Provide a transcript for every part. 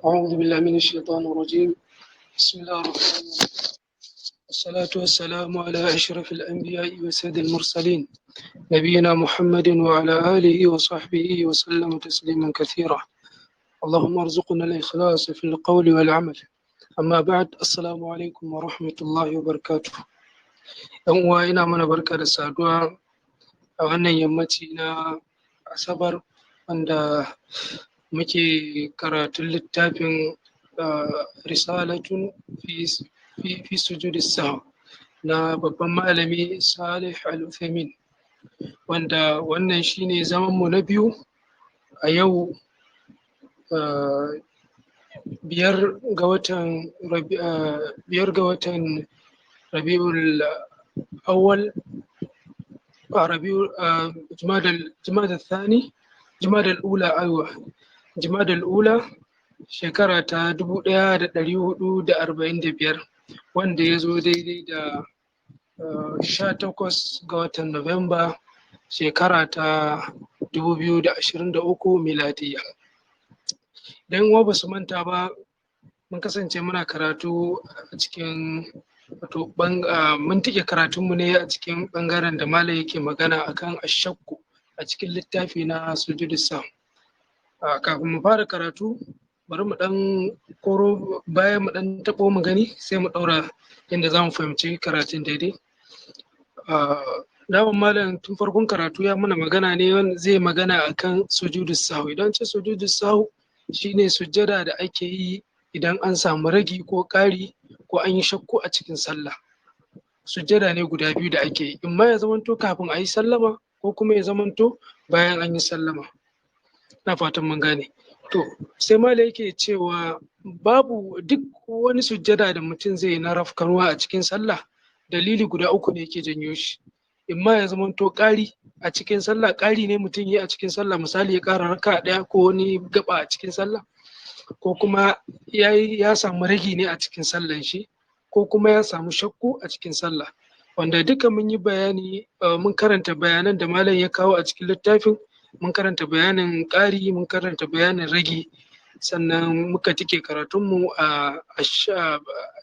أعوذ بالله من الشيطان الرجيم. بسم الله الرحمن الرحيم. والصلاة والسلام على أشرف الأنبياء وسيد المرسلين، نبينا محمد وعلى آله وصحبه وسلم تسليما كثيرا. اللهم ارزقنا الإخلاص في القول والعمل. أما بعد، السلام عليكم ورحمة الله وبركاته. ‘Yan uwa, ina mana barka da saduwa a wannan yammaci na Asabar, wanda muke karatun littafin Risalatun fi Sujudi Sahw na babban malami Salih Al-Uthaymin, wanda wannan shine zaman mu na biyu a yau, 5 ga watan Rabi'ul Awwal, Rabi'ul Jumada Thani, Jumada Ula, aiwa, Jumada Ula, shekara ta 1445, wanda ya zo daidai da 18 ga watan Nuwamba, shekara ta 2023 miladiya. Idan uwa ba su manta ba, mun kasance muna karatu a cikin, wato mun tike karatunmu ne a cikin ɓangaren da malam yake magana akan ashakku a cikin littafi na Sujudu Sahw. Kafin mu fara karatu, bari mu ɗan koro bayan, mu ɗan taɓo mu gani, sai mu ɗaura yadda za mu fahimci karatun daidai. Daman malam tun farkon karatu ya mana magana ne, zai magana akan sujudu sahw. Idan ce sujudu sahw, shine sujjada da ake yi idan an samu ragi ko ƙari ko an yi shakku a cikin sallah. Sujjada ne guda biyu da ake yi, in ma ya zamanto kafin a yi sallama ko kuma ya zamanto bayan an yi sallama. Ina fatan mun gane. To, sai malam yake cewa babu duk wani sujjada da mutum zai yi na rafkanuwa a cikin sallah, dalili guda uku ne yake janyo shi. In ma ya zamanto ƙari a cikin sallah, ƙari ne mutum yi a cikin sallah, misali ya ƙara raka'a ɗaya ko wani gaba a cikin sallah, ko kuma ya samu ragi ne a cikin sallan shi, ko kuma ya samu shakku a cikin sallah. Wanda duka mun yi bayani, mun karanta bayanan da malam ya kawo a cikin littafin. Mun karanta bayanin ƙari, mun karanta bayanin ragi, sannan muka tike karatunmu a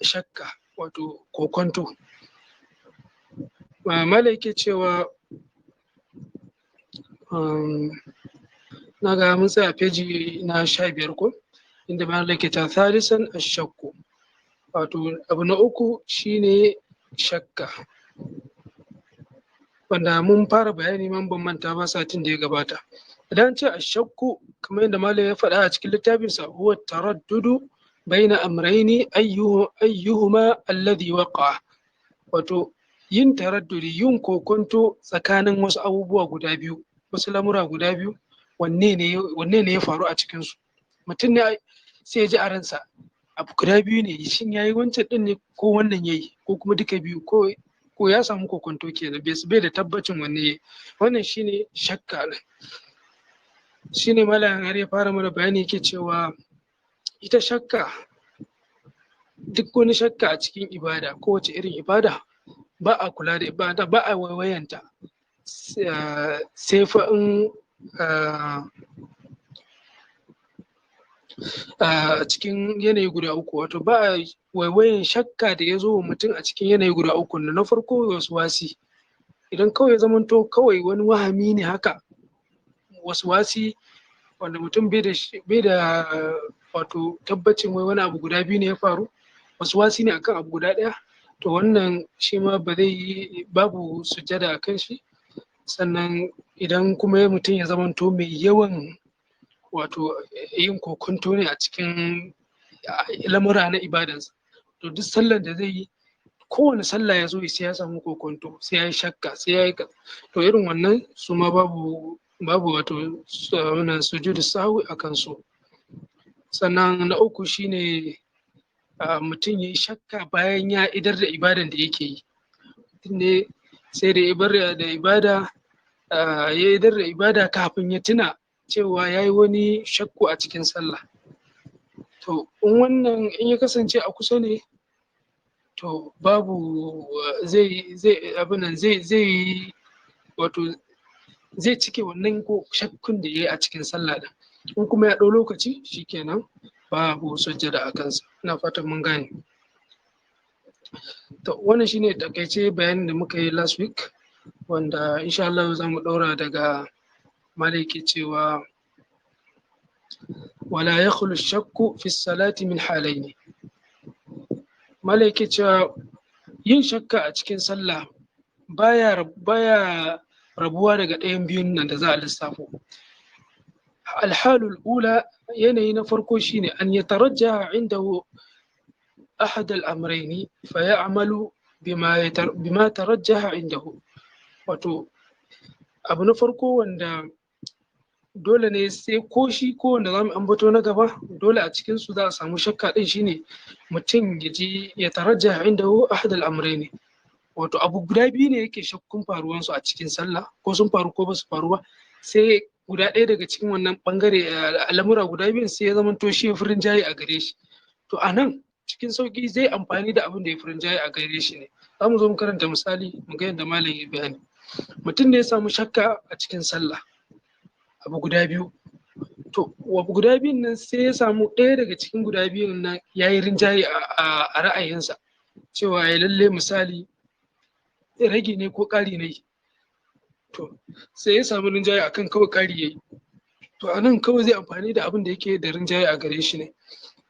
shakka, wato kokonto. Malam yake cewa, na ga mun tsaya feji na 15 ko, inda malam yake ta thalisan ashakku, wato abu na uku shine shakka, wanda mun fara bayani man ban manta ba satin da ya gabata. Idan ce ashakku, kamar yadda malam ya faɗa a cikin littafinsa, huwa taraddudu baina amraini ayyuhuma alladhi waqa, wato yin taraddudi, yin kokonto tsakanin wasu abubuwa guda biyu, wasu lamura guda biyu, wanne ne ya faru a cikin su. Mutum ne sai ya ji a ransa abu guda biyu ne, shin yayi wancan din ne ko wannan yayi, ko kuma duka biyu, ko ya samu kokonto kenan, bai da tabbacin wanne yayi. Wannan shine shakka. Shine malam har ya fara mana bayani, yake cewa ita shakka, duk wani shakka a cikin ibada, kowace irin ibada, ba a kula da ibada, ba a waiwayanta, sai fa in a cikin yanayi guda uku. Wato ba a waiwayan shakka da ya zo wa mutum a cikin yanayi guda uku. Na farko, wasi. Idan kawai ya zamanto kawai wani wahami ne haka, wasi wanda mutum bai da wato tabbacin wai wani abu guda biyu ne ya faru, wasi ne akan abu guda ɗaya, to wannan shi ma ba zai yi, babu sujjada a kan shi. Sannan idan kuma mutum ya zamanto mai yawan wato yin kokonto ne a cikin lamura na ibadansa, to duk sallar da zai yi, kowane sallah ya zo, sai ya samu kokonto, sai ya yi shakka, sai ya yi, to irin wannan su ma babu wato wannan sujudu sahwi a kansu. Sannan na uku shine mutum ya yi shakka bayan ya idar da ibadan da yake yi. Mutum ne sai da ya bar da ibada, ya idar da ibada kafin ya tuna cewa ya yi wani shakku a cikin sallah. To, in wannan in ya kasance a kusa ne, to babu zai abin zai yi, wato zai cike wannan ko shakkun da ya yi a cikin sallah din. In kuma ya ɗau lokaci, shikenan. Babu sujjada a kansa. Ina fatan mun gane. To, wannan shine takaice bayanin da muka yi last week, wanda insha Allah za mu ɗaura daga maliki cewa wala yakhlu shakku fi salati min halaini. Maliki cewa yin shakka a cikin sallah baya rabuwa daga ɗayan biyun nan da za a lissafo. Alhalul ula, yanayi na farko shine an yatarajja indahu ahad al'amraini fa ya'malu bima tarajjaha indahu. Wato abu na farko wanda dole ne sai ko shi ko wanda za mu ambato na gaba, dole a cikin su za a samu shakka din, shine mutum ya ji ya tarajjaha indahu ahad al'amraini, wato abu guda biyu ne yake shakkun faruwansu a cikin sallah, ko sun faru ko ba su faru ba. Sai guda ɗaya daga cikin wannan ɓangare al'amura guda biyun sai ya zamanto shi ya fi rinjaye a gare shi. To, a nan cikin sauƙi zai amfani da abin da ya fi rinjaye a gare shi ne. Za mu zo mu karanta misali mu ga yadda malam ya bayani. Mutum ne ya samu shakka a cikin sallah, abu guda biyu. To, abu guda biyun nan sai ya samu ɗaya daga cikin guda biyun nan ya yi rinjaye a ra'ayinsa cewa ya lalle misali rage ne ko ƙari ne. To, sai ya samu rinjaye akan kawai ƙari yayi. To, a nan kawai zai amfani da abin da yake da rinjaye a gare shi ne.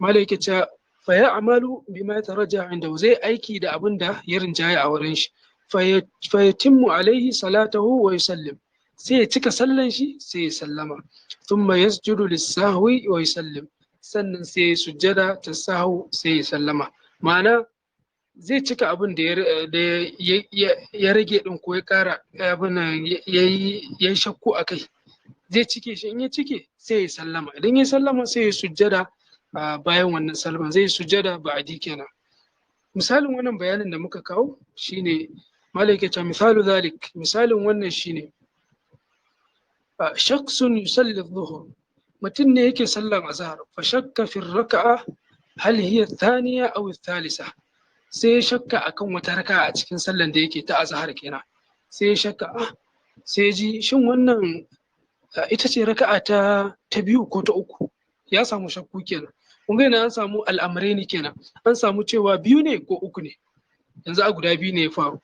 Malai yake cewa fa ya amalu bima taraja inda, zai aiki da abin da ya rinjaye a wurin shi. Fa yatimmu alaihi salatahu wa yusallim, sai ya cika sallan shi, sai ya sallama. Thumma yasjudu lis-sahwi wa yusallim, sannan sai ya sujjada ta sahwu, sai ya sallama. Ma'ana zai cika abin da ya rage din ko ya kara abin ya yi shakku a kai, zai cike shi. In ya cike, sai ya sallama. Idan ya sallama, sai ya sujjada. Bayan wannan sallama zai sujjada ba'adi kenan. Misalin wannan bayanin da muka kawo shine malai yake cewa misalu zalik, misalin wannan shine shakhsun yusalli dhuhr, mutum ne yake sallan azhar, fa shakka fi raka'a hal hiya thaniya aw thalitha. Sai ya shakka akan wata raka'a a cikin sallan da yake ta azhar kenan. Sai ya shakka, sai ji shin wannan ita ce raka'a ta biyu ko ta uku? Ya samu shakku kenan. Kun ga an samu al'amraini kenan, an samu cewa biyu ne ko uku ne. Yanzu a guda biyu ne ya faru.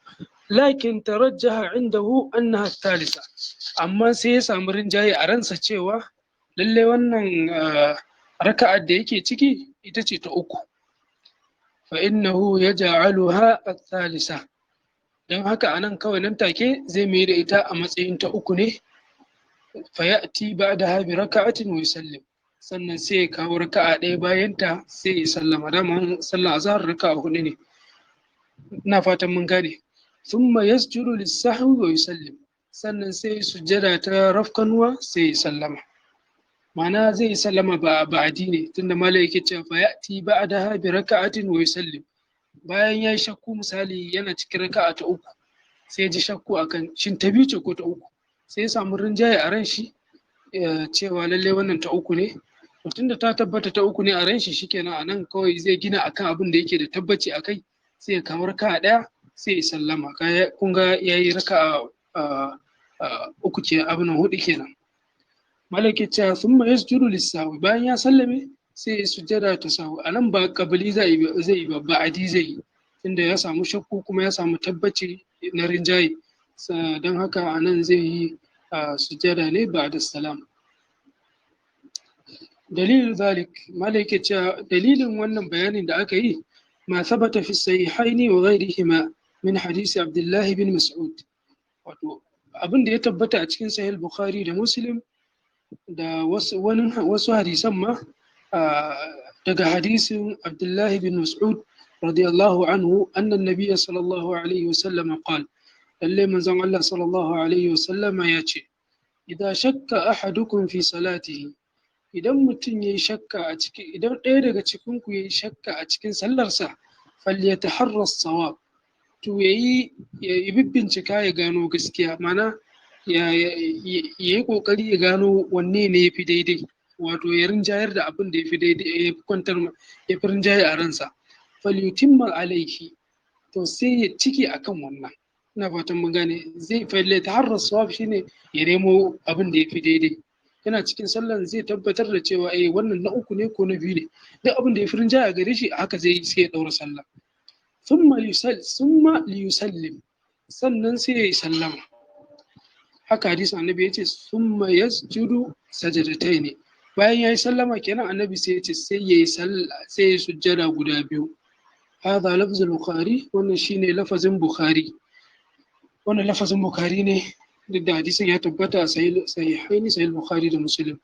Lakin tarajjaha indahu annaha thalitha, amma sai ya samu rinjaye a ransa cewa lalle wannan raka'ar da yake ciki ita ce ta uku. Fa innahu yaj'aluha ath-thalitha, dan haka anan kawai nan take zai mai da ita a matsayin ta uku ne. Fa ya'ti ba'daha bi raka'atin wa yusallim, sannan sai ya kawo raka'a ɗaya bayan ta, sai ya sallama. Dama sallar azhar raka'a huɗu ne. Ina fatan mun gane. Thumma yasjudu lis-sahwi wa yusallim, sannan sai sujjada ta rafkanuwa, sai ya sallama. Ma'ana zai sallama ba ba'adi ne, tunda malai yake cewa fa ya'ti ba'daha bi raka'atin wa yusallim. Bayan ya yi shakku, misali yana cikin raka'a ta uku, sai ya ji shakku akan shin ta biyu ce ko ta uku, sai ya samu rinjaye a ran shi cewa lallai wannan ta uku ne. To, tunda ta tabbata ta uku ne a ran shi, shikenan, a nan kawai zai gina akan abin da yake da tabbaci akai, sai ya kawo raka'a ɗaya, sai ya sallama. Kun ga yayi raka'a uku ke, abin hudu kenan. Malaki cewa thumma yasjudu lis-sahwi, bayan ya sallame sai ya sujjada ta sahwi. Anan ba qabli zai yi ba, ba'adi zai yi, tunda ya samu shakku kuma ya samu tabbaci na rinjaye. Don haka anan zai yi sujjada ne ba'da salam. Dalilin zalik, malaki cewa dalilin wannan bayanin da aka yi, ma thabata fi sahihaini wa ghairihima min hadisi Abdullahi bin Mas'ud, wato abin da ya tabbata a cikin Sahih Bukhari da Muslim da wasu hadisan ma daga hadisin Abdullahi bin Mas'ud radiyallahu anhu, anna nabiyya sallallahu alaihi wasallam qala, lalle manzon Allah sallallahu alaihi wasallam ya ce, idza shakka ahadukum fi salatihi, idan mutum yayi shakka a cikin, idan ɗaya daga cikin ku yayi shakka a cikin sallarsa, falyataharra as-sawab, to yayi ya bincika ya gano gaskiya, mana ya yi kokari ya gano wanne ne ya fi daidai, wato ya rinjayar da abin da ya fi daidai, ya fi kwantar, ya fi rinjaye a ransa. Falyutimma alaihi, to sai ya cike akan wannan. Ina fatan mun gane. Zai falle ta har sawab, shine ya nemo abin da ya fi daidai. Yana cikin sallan zai tabbatar da cewa eh, wannan na uku ne ko na biyu ne. Duk abin da ya fi rinjaye a gare shi haka zai yi, sai ya ɗaura sallah. Thumma liyusallim, sannan sai ya yi sallama. Haka hadisin Annabi ya ce, thumma yasjudu sajadataini. Bayan ya yi sallama kenan, Annabi sai ya ce sai ya yi sallah, sai ya yi sujjada guda biyu. Hadha lafzul Bukhari, wannan shine lafazin Bukhari. Wannan lafazin Bukhari ne, duk da hadisin ya tabbata a Sahihaini, Sahih Bukhari da Muslim.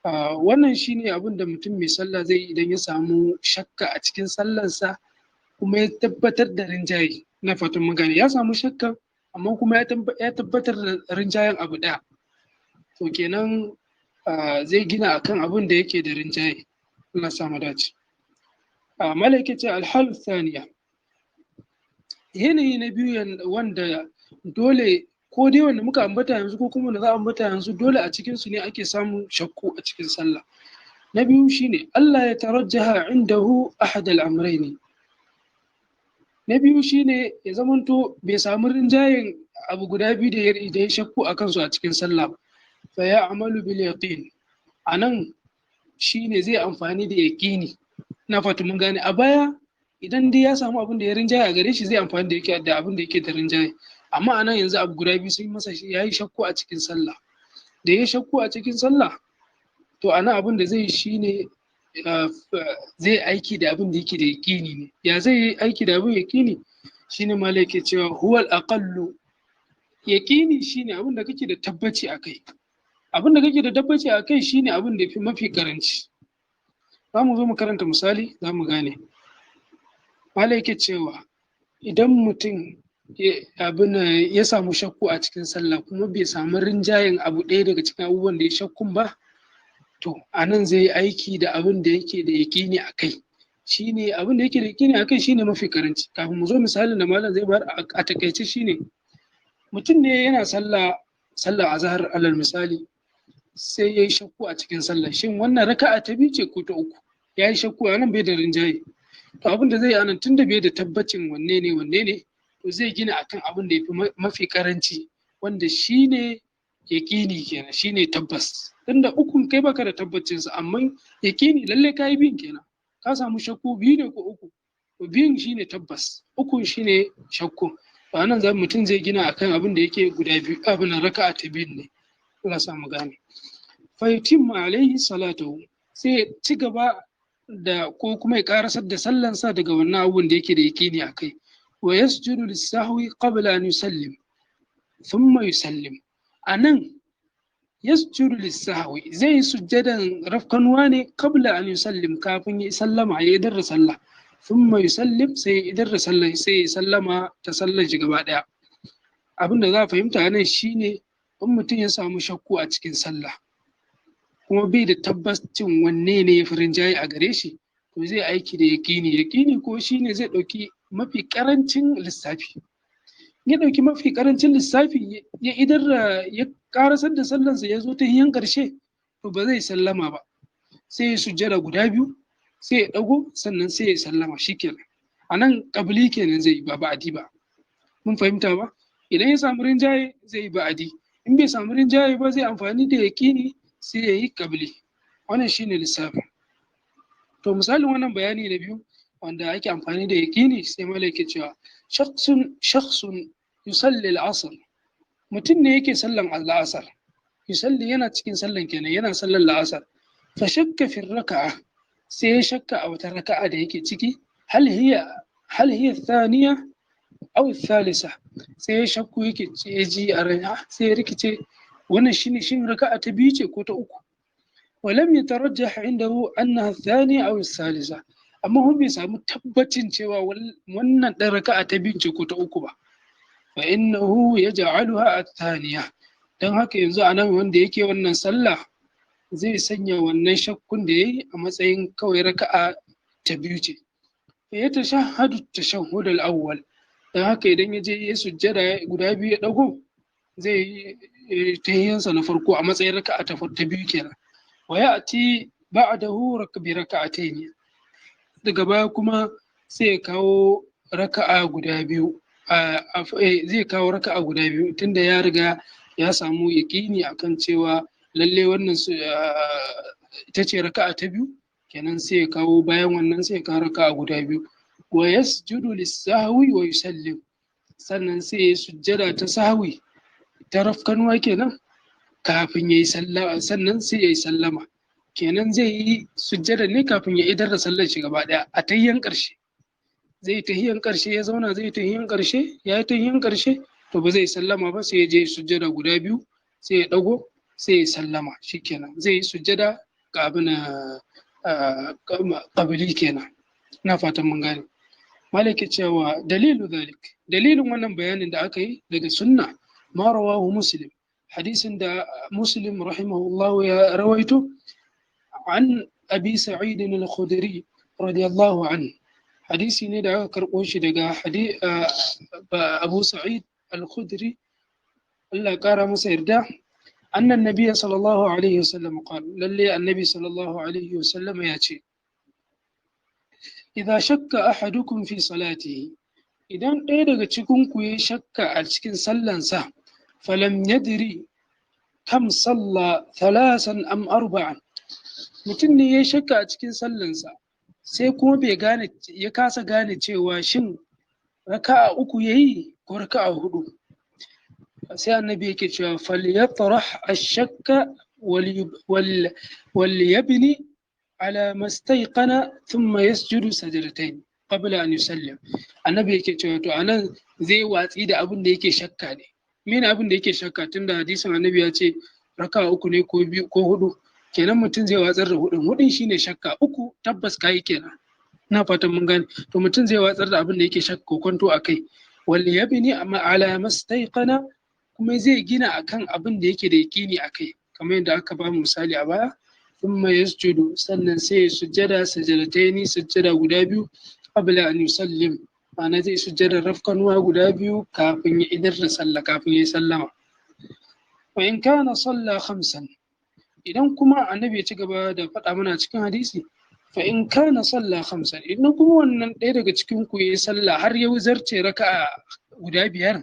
Wannan shine abin da mutum mai sallah zai yi idan ya samu shakka a cikin sallarsa kuma ya tabbatar da rinjaye. Na fatan mun gane, ya samu shakka amma kuma ya tabbatar da rinjayen abu ɗaya. To kenan, zai gina akan abin da yake da rinjaye. Allah sa mu dace. Malaka ce alhalu thaniya, yanayi na biyu wanda dole ko dai wanda muka ambata yanzu ko kuma wanda za a ambata yanzu, dole a cikin su ne ake samun shakku a cikin sallah. Na biyu shine Allah ya tarajjaha indahu ahad al-amrayni. Na biyu shine ya zamanto bai samu rinjayen abu guda biyu da ya shakku a kansu a cikin sallah ba. Fa ya amalu bil yaqin. Anan shine zai amfani da yaqini. Ina fata mun gane, a baya idan dai ya samu abin da ya rinjaye a gare shi, zai amfani da yake da abin da yake da rinjaye. Amma anan yanzu abu guda biyu sun masa, ya yi shakku a cikin sallah. Da ya shakku a cikin sallah, to anan abin da zai yi shine zai aiki da abin da yake da yaƙini ne. Ya zai yi aiki da abin yaƙini? Shine malai yake cewa huwal aqallu. Yaƙini shine abin da kake da tabbaci a kai. Abin da kake da tabbaci a kai shine abin da fi mafi karanci. Za mu zo mu karanta misali, za mu gane. Malai yake cewa idan mutum abin ya samu shakku a cikin sallah kuma bai samu rinjayen abu ɗaya daga cikin abubuwan da ya shakkun ba, to a nan zai yi aiki da abin da yake da yaƙini a kai. Shine abin da yake da yaƙini a kai shine mafi karanci. Kafin mu zo misalin da malam zai bayar, a takaice shine mutum ne yana sallah, sallah azhar alal misali, sai ya yi shakku a cikin sallah, shin wannan raka'a ta biyu ce ko ta uku? Ya yi shakku a nan, bai da rinjaye. To abin da zai yi anan, tunda bai da tabbacin wanne ne wanne ne, to zai gina akan abin da ya fi mafi karanci, wanda shine yaƙini kenan, shine tabbas. Tunda ukun kai baka da tabbacin sa, amma yaƙini lalle ka yi biyun kenan. Ka samu shakku biyu ne ko uku, to biyun shine tabbas, ukun shine shakku. To anan za mutum zai gina akan abin da yake guda biyu, abin raka'a ta biyun ne. Allah sa mu gane. Fa yutimmu alaihi salatuhu, sai ya ci gaba da ko kuma ya karasar da sallansa daga wannan abun da yake da yaƙini a kai. Wa yasjudu lis-sahwi qabla an yusallim thumma yusallim. Anan yasjudu lis-sahwi, zai yi sujjadan rafkanuwa ne qabla an yusallim, kafin ya sallama, ya idar da sallah. Thumma yusallim, sai ya idar da sallah, sai ya sallama ta sallar shi gaba daya. Abin da za a fahimta anan shine in mutum ya samu shakku a cikin sallah kuma bai da tabbacin wanne ne ya fi rinjaye a gare shi, to zai aiki da yaƙini. Yaƙini ko shine zai ɗauki mafi ƙarancin lissafi. Ya ɗauki mafi ƙarancin lissafi, ya idar da ya ƙarasar da sallansa, ya zo ta hiyan ƙarshe, to ba zai sallama ba, sai ya sujjada guda biyu, sai ya ɗago, sannan sai ya sallama, shikenan. A nan ƙabli kenan zai yi, ba ba'adi ba. Mun fahimta ba? Idan ya samu rinjaye zai yi ba'adi, in bai samu rinjaye ba zai amfani da yaƙini, sai ya yi ƙabli. Wannan shine lissafin. To misalin wannan bayani na biyu wanda ake amfani da yaƙini, sai malai yake cewa shakhsun yusalli al-asr. Mutum ne yake sallan al-asr, yusalli, yana cikin sallan kenan, yana sallan al-asr. Fa shakka fi raka'a, sai ya shakka a wata raka'a da yake ciki, hal hiya thaniya aw thalitha. Sai ya shakku, yake ya ji a rai, sai ya rikice, wannan shine shin raka'a ta biyu ce ko ta uku? ولم يترجح عنده أنها الثانية أو الثالثة، amma hun bai samu tabbacin cewa wannan ɗan raka'a ta biyu ce ko ta uku ba. Fa innahu yaj'aluha ath-thaniya. Dan haka yanzu anan wanda yake wannan sallah zai sanya wannan shakkun da yayi a matsayin kawai raka'a ta biyu ce. Fa yatashahhadu at-tashahhud al-awwal. Dan haka idan ya je ya sujjada guda biyu, ya dago, zai yi tahiyyansa na farko a matsayin raka'a ta biyu kenan. Wa ya'ti ba'dahu bi raka'atayn. Daga baya kuma sai ya kawo raka'a guda biyu, zai kawo raka'a guda biyu, tunda ya riga ya samu yaƙini akan cewa Lalle wannan ita ce raka'a ta biyu kenan, sai ya kawo bayan wannan sai ya kawo raka'a guda biyu. Wa yasjudu lis-sahwi wa yusallim, sannan sai ya sujjada ta sahwi, ta rafkanuwa kenan, kafin yayi sallama, sannan sai yayi sallama kenan. Zai yi sujjada ne kafin ya idar da sallar shi gaba daya a tayyan karshe. Zai tahiyan karshe, ya zauna zai tahiyan karshe, ya yi tahiyan karshe, to ba zai sallama ba, sai ya je sujjada guda biyu, sai ya dago, sai ya sallama, shikenan. Zai yi sujjada ga abin qabli kenan. Ina fatan mun gane. Malaka cewa dalilu zalik, dalilin wannan bayanin da aka yi daga sunna, ma rawahu Muslim, hadisin da Muslim rahimahullahu ya rawaito, an Abi Sa'id al-Khudri radiyallahu anhu. Hadisi ne da aka karɓo shi daga Abu Sa'id al-Khudri, Allah ƙara masa yarda. Annan nabiya sallallahu alaihi wasallam qala, lalle annabi sallallahu alaihi wasallam ya ce: idza shakka ahadukum fi salatihi, idan ɗaya daga cikin ku ya shakka a cikin sallansa, falam yadri kam salla, thalasan am arba'an. Mutum ne ya shakka a cikin sallansa, sai kuma bai gane, ya kasa gane cewa shin raka'a uku yayi ko raka'a hudu. Sai annabi yake cewa: falyatrah ash-shakka wal yabni ala mastayqana, thumma yasjudu sajdatayn qabla an yusallim. Annabi yake cewa to anan zai watsi da abin da yake shakka ne. Mene abin da yake shakka? Tunda hadisin annabi ya ce raka'a uku ne ko biyu ko hudu, kenan mutum zai watsar da hudun. Hudun shine shakka, uku tabbas kayi kenan. Ina fatan mun gane. To mutum zai watsar da abin da yake shakka ko kwanto akai. Wal yabni ala mastayqana, kuma zai gina akan abin da yake da yaƙini akai, kamar yadda aka ba mu misali a baya. Thumma yasjudu, sannan sai ya sujjada, sajadataini, sujjada guda biyu, qabla an yusallim, ma'ana zai sujjada rafkanuwa guda biyu kafin ya idar da sallah, kafin ya yi sallama. Wa in kana salla khamsan, idan kuma annabi ya ci gaba da faɗa mana cikin hadisi, fa in kana salla khamsan, idan kuma wannan ɗaya daga cikin ku yayi sallah har ya zarce raka'a guda biyar,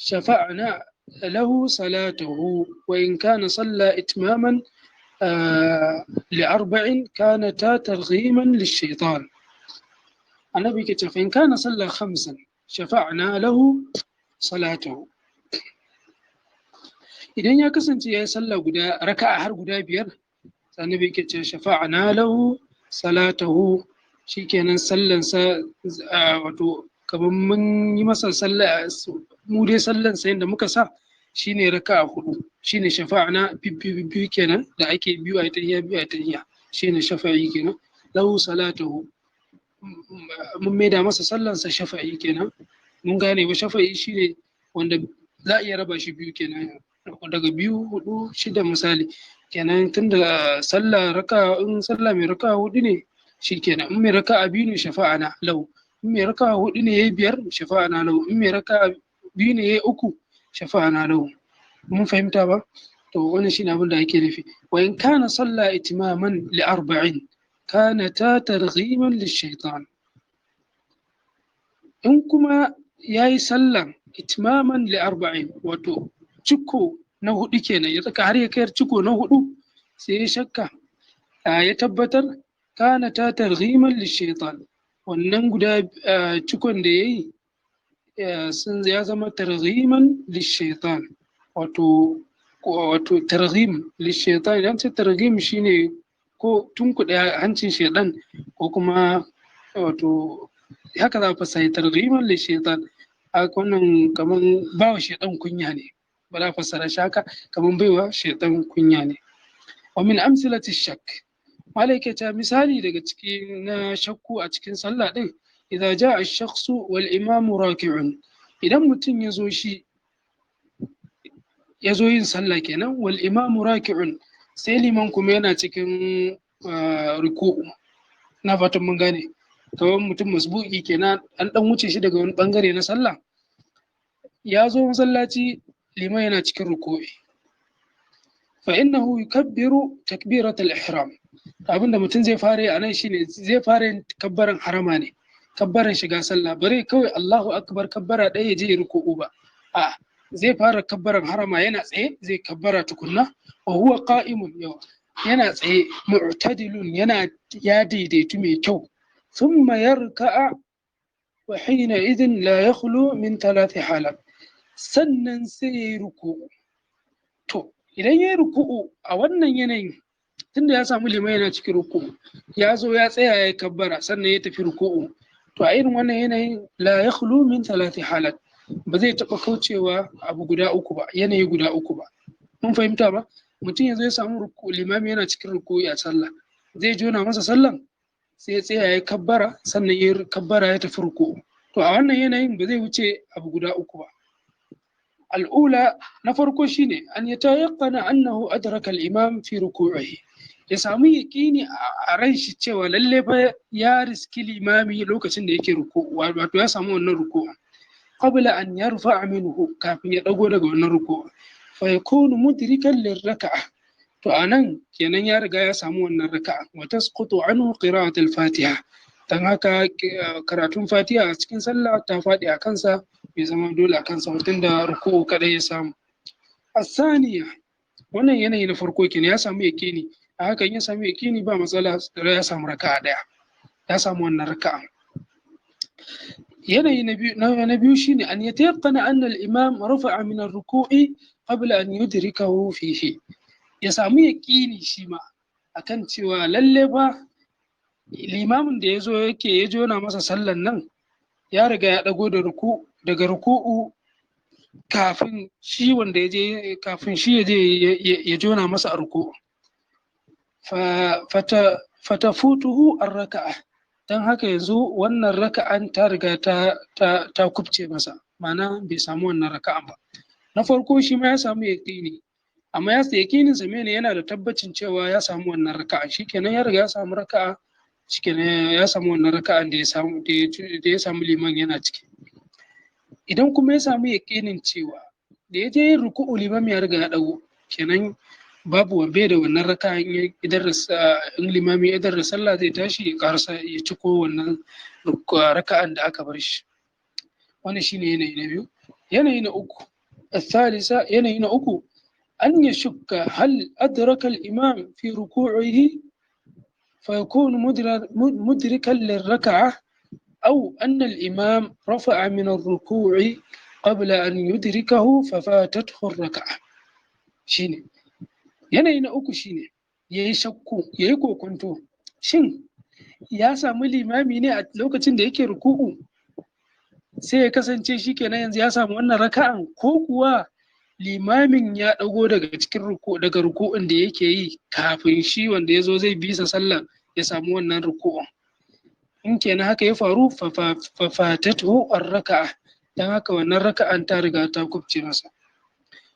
shafa'na lahu salatuhu. Wa in kana salla itmaman li arba'in, kanata targhiman lishaitan. Annabi ke ce fa in kana salla khamsan shafa'na lahu salatuhu, idan ya kasance ya yi sallah guda raka'a har guda biyar, annabi yake ce shafa'ana lahu salatahu, shikenan sallansa, wato kamar mun yi masa sallah, mu dai sallansa yadda muka sa shine raka'a hudu, shine shafa'ana biyu kenan da ake biyu a tahiyya, biyu a tahiyya, shine shafa'i kenan. Lahu salatahu, mun maida masa sallansa shafa'i kenan. Mun gane ba? Shafa'i shine wanda za a iya raba shi biyu kenan, daga biyu, hudu, shida misali kenan. Tunda sallah raka, in sallah mai raka hudu ne, shikenan. In mai raka biyu ne, shafa'ana lau. In mai raka hudu ne yayi biyar, shafa'ana lau. In mai raka biyu ne yayi uku, shafa'ana lau. Mun fahimta ba? To wannan shine abin da ake nufi. Wa in kana sallah itimaman li arba'in, kanata targhiman lishaitan. In kuma yayi sallah itmaman li arba'in, wato ciko na hudu kenan, ya tsaka har ya kayar ciko na hudu, sai ya shakka ya tabbatar, kana ta targhiman lishaitan, wannan guda cikon da yayi sun ya zama targhiman lishaitan, wato targhim lishaitan. Idan ce targhim shine ko tunkuɗe hancin shaitan, ko kuma wato haka za a fassara targhiman lishaitan. A wannan kaman bawa shaitan kunya ne, ba za a fassara shi haka, kaman baiwa shaitan kunya ne. Wa min amsilati shakk, malaika ta misali daga cikin na shakku a cikin sallah din: idza jaa ash-shakhsu wal imamu raki'un, idan mutum ya zo, shi ya zo yin sallah kenan, wal imamu raki'un, sai liman kuma yana cikin ruku'u. Na fatan mun gane. Kamar mutum masbuki kenan, an dan wuce shi daga wani bangare na sallah, ya zo masallaci, liman yana cikin ruku'i. Fa innahu yukabbiru takbirat al-ihram. Abinda mutum zai fara yi a nan shine zai fara yin kabbaran harama ne, kabbaran shiga sallah. Bare kawai Allahu akbar kabbara ɗaya ya je ya ruku'u ba. A Zai fara kabbaran harama yana tsaye, zai kabbara tukunna. Wa huwa qa'imun, yau yana tsaye, mu'tadilun, yana ya daidaitu mai kyau. Thumma yarka'a, wa hina idin la yakhlu min thalathi halat. Sannan sai yayi ruku'u. To idan yayi ruku'u a wannan yanayin, tunda ya samu liman yana cikin ruku'u, ya zo ya tsaya ya kabbara, sannan ya tafi ruku'u, to a irin wannan yanayin la yakhlu min thalathi halat, ba zai taɓa kaucewa abu guda uku ba, yanayi guda uku ba. Mun fahimta ba? Mutum ya zo ya samu ruku, limami yana cikin ruku'i a sallah, zai jona masa sallan, sai ya tsaya ya kabbara, sannan ya kabbara ya tafi ruku'u. To a wannan yanayin ba zai wuce abu guda uku ba. Al'ula, na farko shine an yatayaqqana annahu adraka al-imam fi ruku'ihi, ya samu yaƙini a ran shi cewa lalle fa ya riski limami lokacin da yake ruku'u, wato ya samu wannan ruku'u qabla an yarfa'a minhu, kafin ya dago daga wannan ruku'u, fa yakunu mudrikan lirraka'a. To anan kenan ya riga ya samu wannan raka'a. Wa tasqutu anhu qira'at al-fatiha, dan haka karatun fatiha a cikin sallah ta faɗi a kansa, bai zama dole a kansa tunda ruku'u kadai ya samu. Asaniya, wannan yanayi na farko kenan, ya samu yaƙini. A hakan ya samu yaƙini, ba matsala, ya samu raka'a ɗaya, ya samu wannan raka'a. Yanayi na biyu shine an yatayaqqana anna al-imam rafa'a min ar-ruku'i qabla an yudrikahu fihi, ya samu yaƙini shi ma akan cewa lalle fa limamin da yazo yake ya jona masa sallan nan ya riga ya dago da ruku daga ruku'u kafin shi wanda ya je, kafin shi ya je ya jona masa a ruku'u. Fa fatafutuhu ar-raka'a, dan haka yanzu wannan raka'an ta riga ta kubce masa, ma'ana bai samu wannan raka'an ba. Na farko shi ma ya samu yaƙini, amma ya yaƙinin sa mene? Yana da tabbacin cewa ya samu wannan raka'a, shikenan ya riga ya samu raka'a, shikenan ya samu wannan raka'an da ya samu, da ya samu liman yana ciki. Idan kuma ya samu yaƙinin cewa da ya je yin ruku'u liman ya riga ya ɗago, kenan babu bai da wannan raka'a. In idan in limami ya idar da sallah, zai tashi ya karasa, ya ciko wannan raka'an da aka bar shi. Wannan shine yanayi na biyu. Yanayi na uku, الثالثة, yanayi na uku, أن يشك هل أدرك الإمام في ركوعه فيكون مدركا للركعة، أو أن الإمام رفع من الركوع قبل أن يدركه ففاتته الركعة. shine yanayi na uku, shine ya yi shakku, ya yi kokonto, shin ya samu limami ne a lokacin da yake ruku'u, sai ya kasance shi kenan yanzu ya samu wannan raka'an, ko kuwa limamin ya ɗago daga cikin ruku, daga ruku'un da yake yi, kafin shi wanda ya zo zai bisa sallan ya samu wannan ruku'un. In kenan haka ya faru, fa fatatuhu ar-raka'a, dan haka wannan raka'an ta riga ta kubce masa.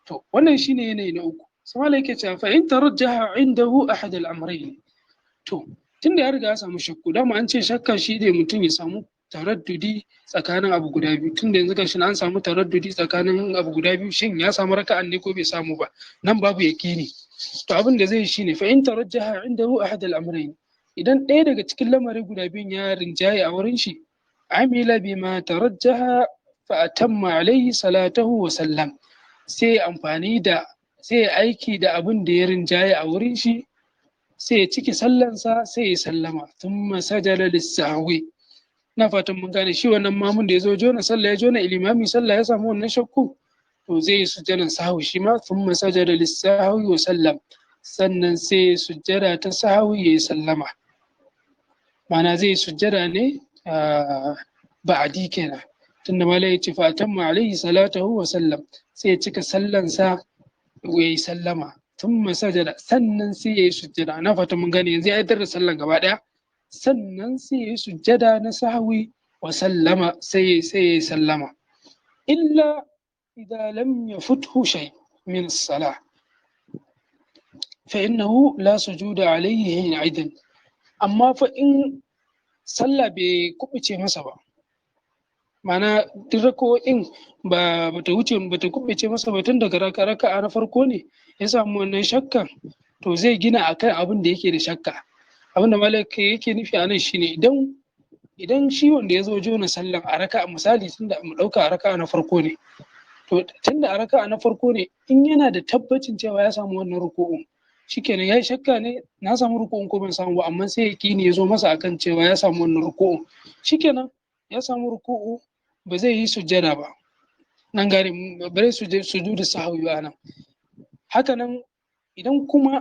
To wannan shine yanayi na uku. Sai malai yake cewa fa in tarajjaha indahu ahad al-amrayn. To tunda ya riga ya samu shakku, dama an ce shakka shi ne mutum ya samu taraddudi tsakanin abu guda biyu. Tunda yanzu gashi an samu taraddudi tsakanin abu guda biyu, shin ya samu raka'an ne ko bai samu ba, nan babu yaqini. To abin da zai yi shine fa in tarajjaha indahu ahad al-amrayn, idan ɗaya daga cikin lamari guda biyun ya rinjaye a wurin shi, amila bima tarajjaha fa atamma alaihi salatahu wa sallam. Sai amfani da, sai aiki da abin da ya rinjaye a wurin shi, sai ya ciki sallansa, sai ya sallama. Thumma sajada lis-sahwi. Na fatan mun gane. Shi wannan mamun da ya zo jona sallah, ya jona limami sallah, ya samu wannan shakku, to zai yi sujjadan sahwi shi ma. Thumma sajada lis-sahwi wa sallam, sannan sai sujjada ta sahwi ya yi sallama. Ma'ana zai yi sujjada ne ba'adi kenan, tunda malai ya ce fa atamma alaihi salatahu wa sallam, sai ya cika sallansa ya yi sallama. Thumma sajada, sannan sai ya yi sujjada. Na fatan mun gane. Yanzu ya idar da sallan gaba daya, sannan sai ya yi sujjada na sahwi, wa sallama, sai ya yi sallama. Illa idza lam yafuthu shay min as-salah fa innahu la sujuda alayhi hina idan. Amma fa in sallah bai kubuce masa ba, ma'ana duk raka'o'in ba bata wuce, bata kubuce masa ba, tun daga raka'a na farko ne ya samu wannan shakkan, to zai gina akan abin da yake da shakka. Abin da malaka yake nufi a nan shine idan shi wanda ya zo jona sallan a raka'a, misali, tunda mu ɗauka a raka'a na farko ne. To tunda a raka'a na farko ne, in yana da tabbacin cewa ya samu wannan ruku'un, shikenan. Ya yi shakka ne, na samu ruku'un ko ban samu ba, amma sai yaƙini ya zo masa akan cewa ya samu wannan ruku'un, shikenan, ya samu ruku'u, ba zai yi sujjada ba nan gane, ba zai sujudu sahwi ba nan. Haka nan idan kuma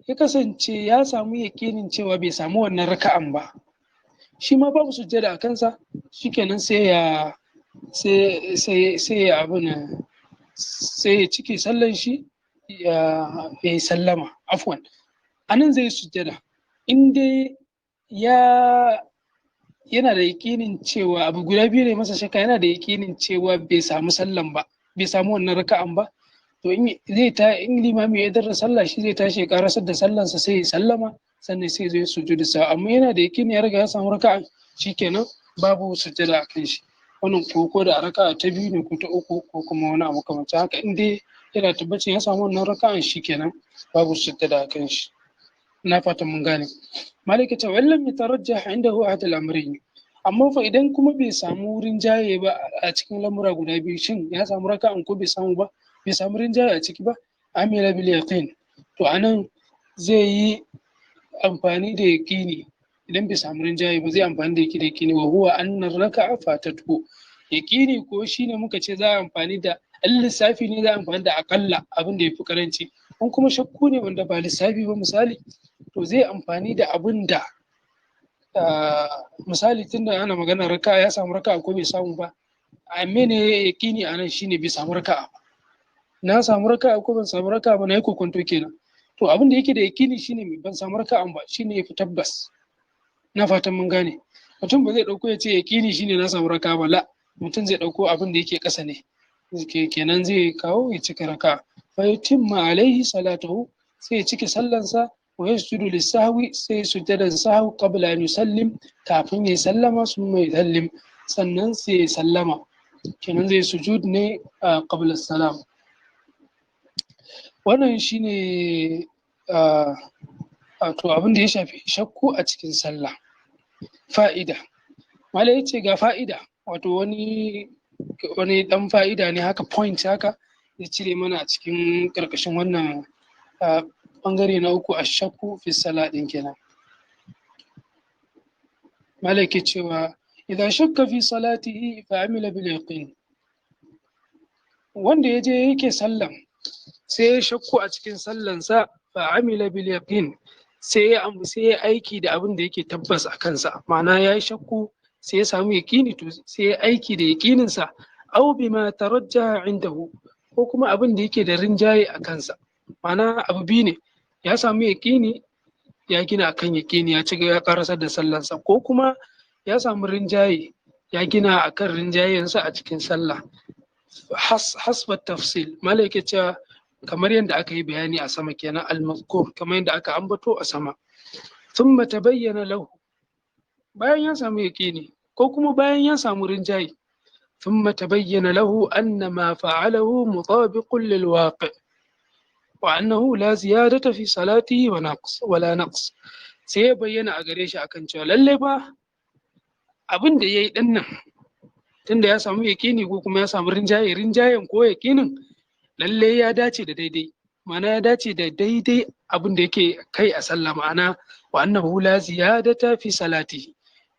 ya kasance ya samu yaƙinin cewa bai samu wannan raka'an ba, shi ma babu sujjada a kansa. Shikenan, sai ya abuna, sai ya cike sallan shi, ya yi sallama. Afwan, anan zai sujjada in dai yana da yaƙinin cewa abu guda biyu ne masa shakka. Yana da yaƙinin cewa bai samu sallan ba, bai samu wannan raka'an ba, to in limami ya idar da sallah, shi zai tashi ya karasar da sallansa, sai ya sallama, sannan sai zai sujudu sa. Amma yana da yaƙini ya riga ya samu raka'an, shikenan, babu sujjada a kan shi. Wannan ko da raka'a ta biyu ne ko ta uku ko kuma wani abu kamar haka, in dai yana tabbacin ya samu wannan raka'an, shikenan, babu sujjada a kan shi. Ina fatan mun gane. Malika ta wallam yatarajjah indahu ahad al-amrayn. Amma fa idan kuma bai samu rinjaye ba a cikin lamura guda biyu, shin ya samu raka'an ko bai samu ba, bai samu rinjaye a ciki ba, amila bil yaqin. To anan zai yi amfani da yaqini. Idan bai samu rinjaye ba, zai amfani da yaqini. Wa huwa anna raka'a fatatu. Yaqini ko shine muka ce za a amfani da in lissafi ne, za a amfani da akalla, abin da yafi karanci. In kuma shakku ne wanda ba lissafi ba, misali, to zai amfani da abin da, misali, tunda ana magana raka'a, ya samu raka'a ko bai samu ba, a mene yaqini anan shine bai samu raka'a ba. Na samu raka'a ko ban samu raka'a ba, na yi kokonto kenan. To abin da yake da yaqini shine ban samu raka'an ba, shine yafi tabbas. Na fatan mun gane. Mutum ba zai dauko ya ce yaqini shine na samu raka'a ba. La, mutum zai dauko abin da yake ƙasa ne. Kenan zai kawo ya cika raka'a. Fa yutimma alaihi salatuhu, sai ya cike sallansa. Wa yasjudu lis-sahwi, sai sujjadan sahwi, qabla an yusallim, kafin ya sallama. Summa yusallim, sannan sai ya sallama. Kenan zai sujud ne qabla salam. Wannan shine to abin da ya shafi shakku a cikin sallah. Fa'ida, malai yace ga fa'ida, wato wani dan fa'ida ne haka, point haka ya cire mana a cikin karkashin wannan bangare na uku, a shakku fi sallah din kenan. Malai ke cewa idan shakka fi salatihi fa amila bil yaqin. Wanda ya je yake sallan, sai ya shakku a cikin sallansa, fa amila bil yaqin, sai ya aiki da abin da yake tabbas a kansa. Ma'ana ya yi shakku, sai ya samu yaqini, to sai ya aiki da yaqininsa. Aw bima tarajjaha indahu, ko kuma abin da yake da rinjaye a kansa. Ma'ana abu biyu ne: ya samu yaqini, ya gina akan yaqini, ya ci ya karasar da sallansa, ko kuma ya samu rinjaye, ya gina akan rinjayensa a cikin sallah. Hasba tafsil, malaka cewa kamar yadda aka yi bayani a sama kenan, al-mazkur, kamar yadda aka ambato a sama. Thumma tabayyana lahu, bayan ya samu yaqini ko kuma bayan ya samu rinjaye, thumma tabayyana lahu anna ma fa'alahu mutabiqun lil waqi' wa annahu la ziyadata fi salatihi wa naqs wala naqs. Sai ya bayyana a gare shi akan cewa lalle fa abin da yayi din nan, tunda ya samu yaqini ko kuma ya samu rinjaye, rinjayen ko yaqinin lalle ya dace da daidai, ma'ana ya dace da daidai abin da yake kai a sallah. Ma'ana wa annahu la ziyadata fi salati,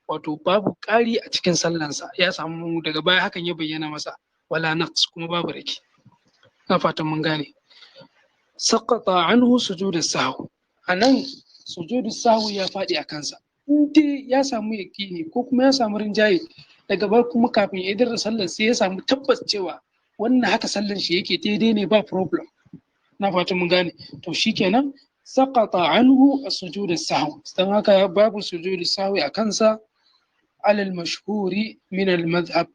wato babu ƙari a cikin sallansa, ya samu daga baya hakan ya bayyana masa, wala naqs, kuma babu rake. Na fatan mun gane. Saqata anhu sujudus sahw, anan sujudus sahw ya faɗi a kansa. In dai ya samu yaqini ko kuma ya samu rinjaye, daga baya kuma kafin ya idar da sallar sai ya samu tabbas cewa wannan haka sallan shi yake, daidai ne, ba problem. Na fatan mun gane. To shikenan, saqata anhu as-sujud as-sahw, dan haka babu sujud sahwi a kansa, alal mashhuri min al-madhhab,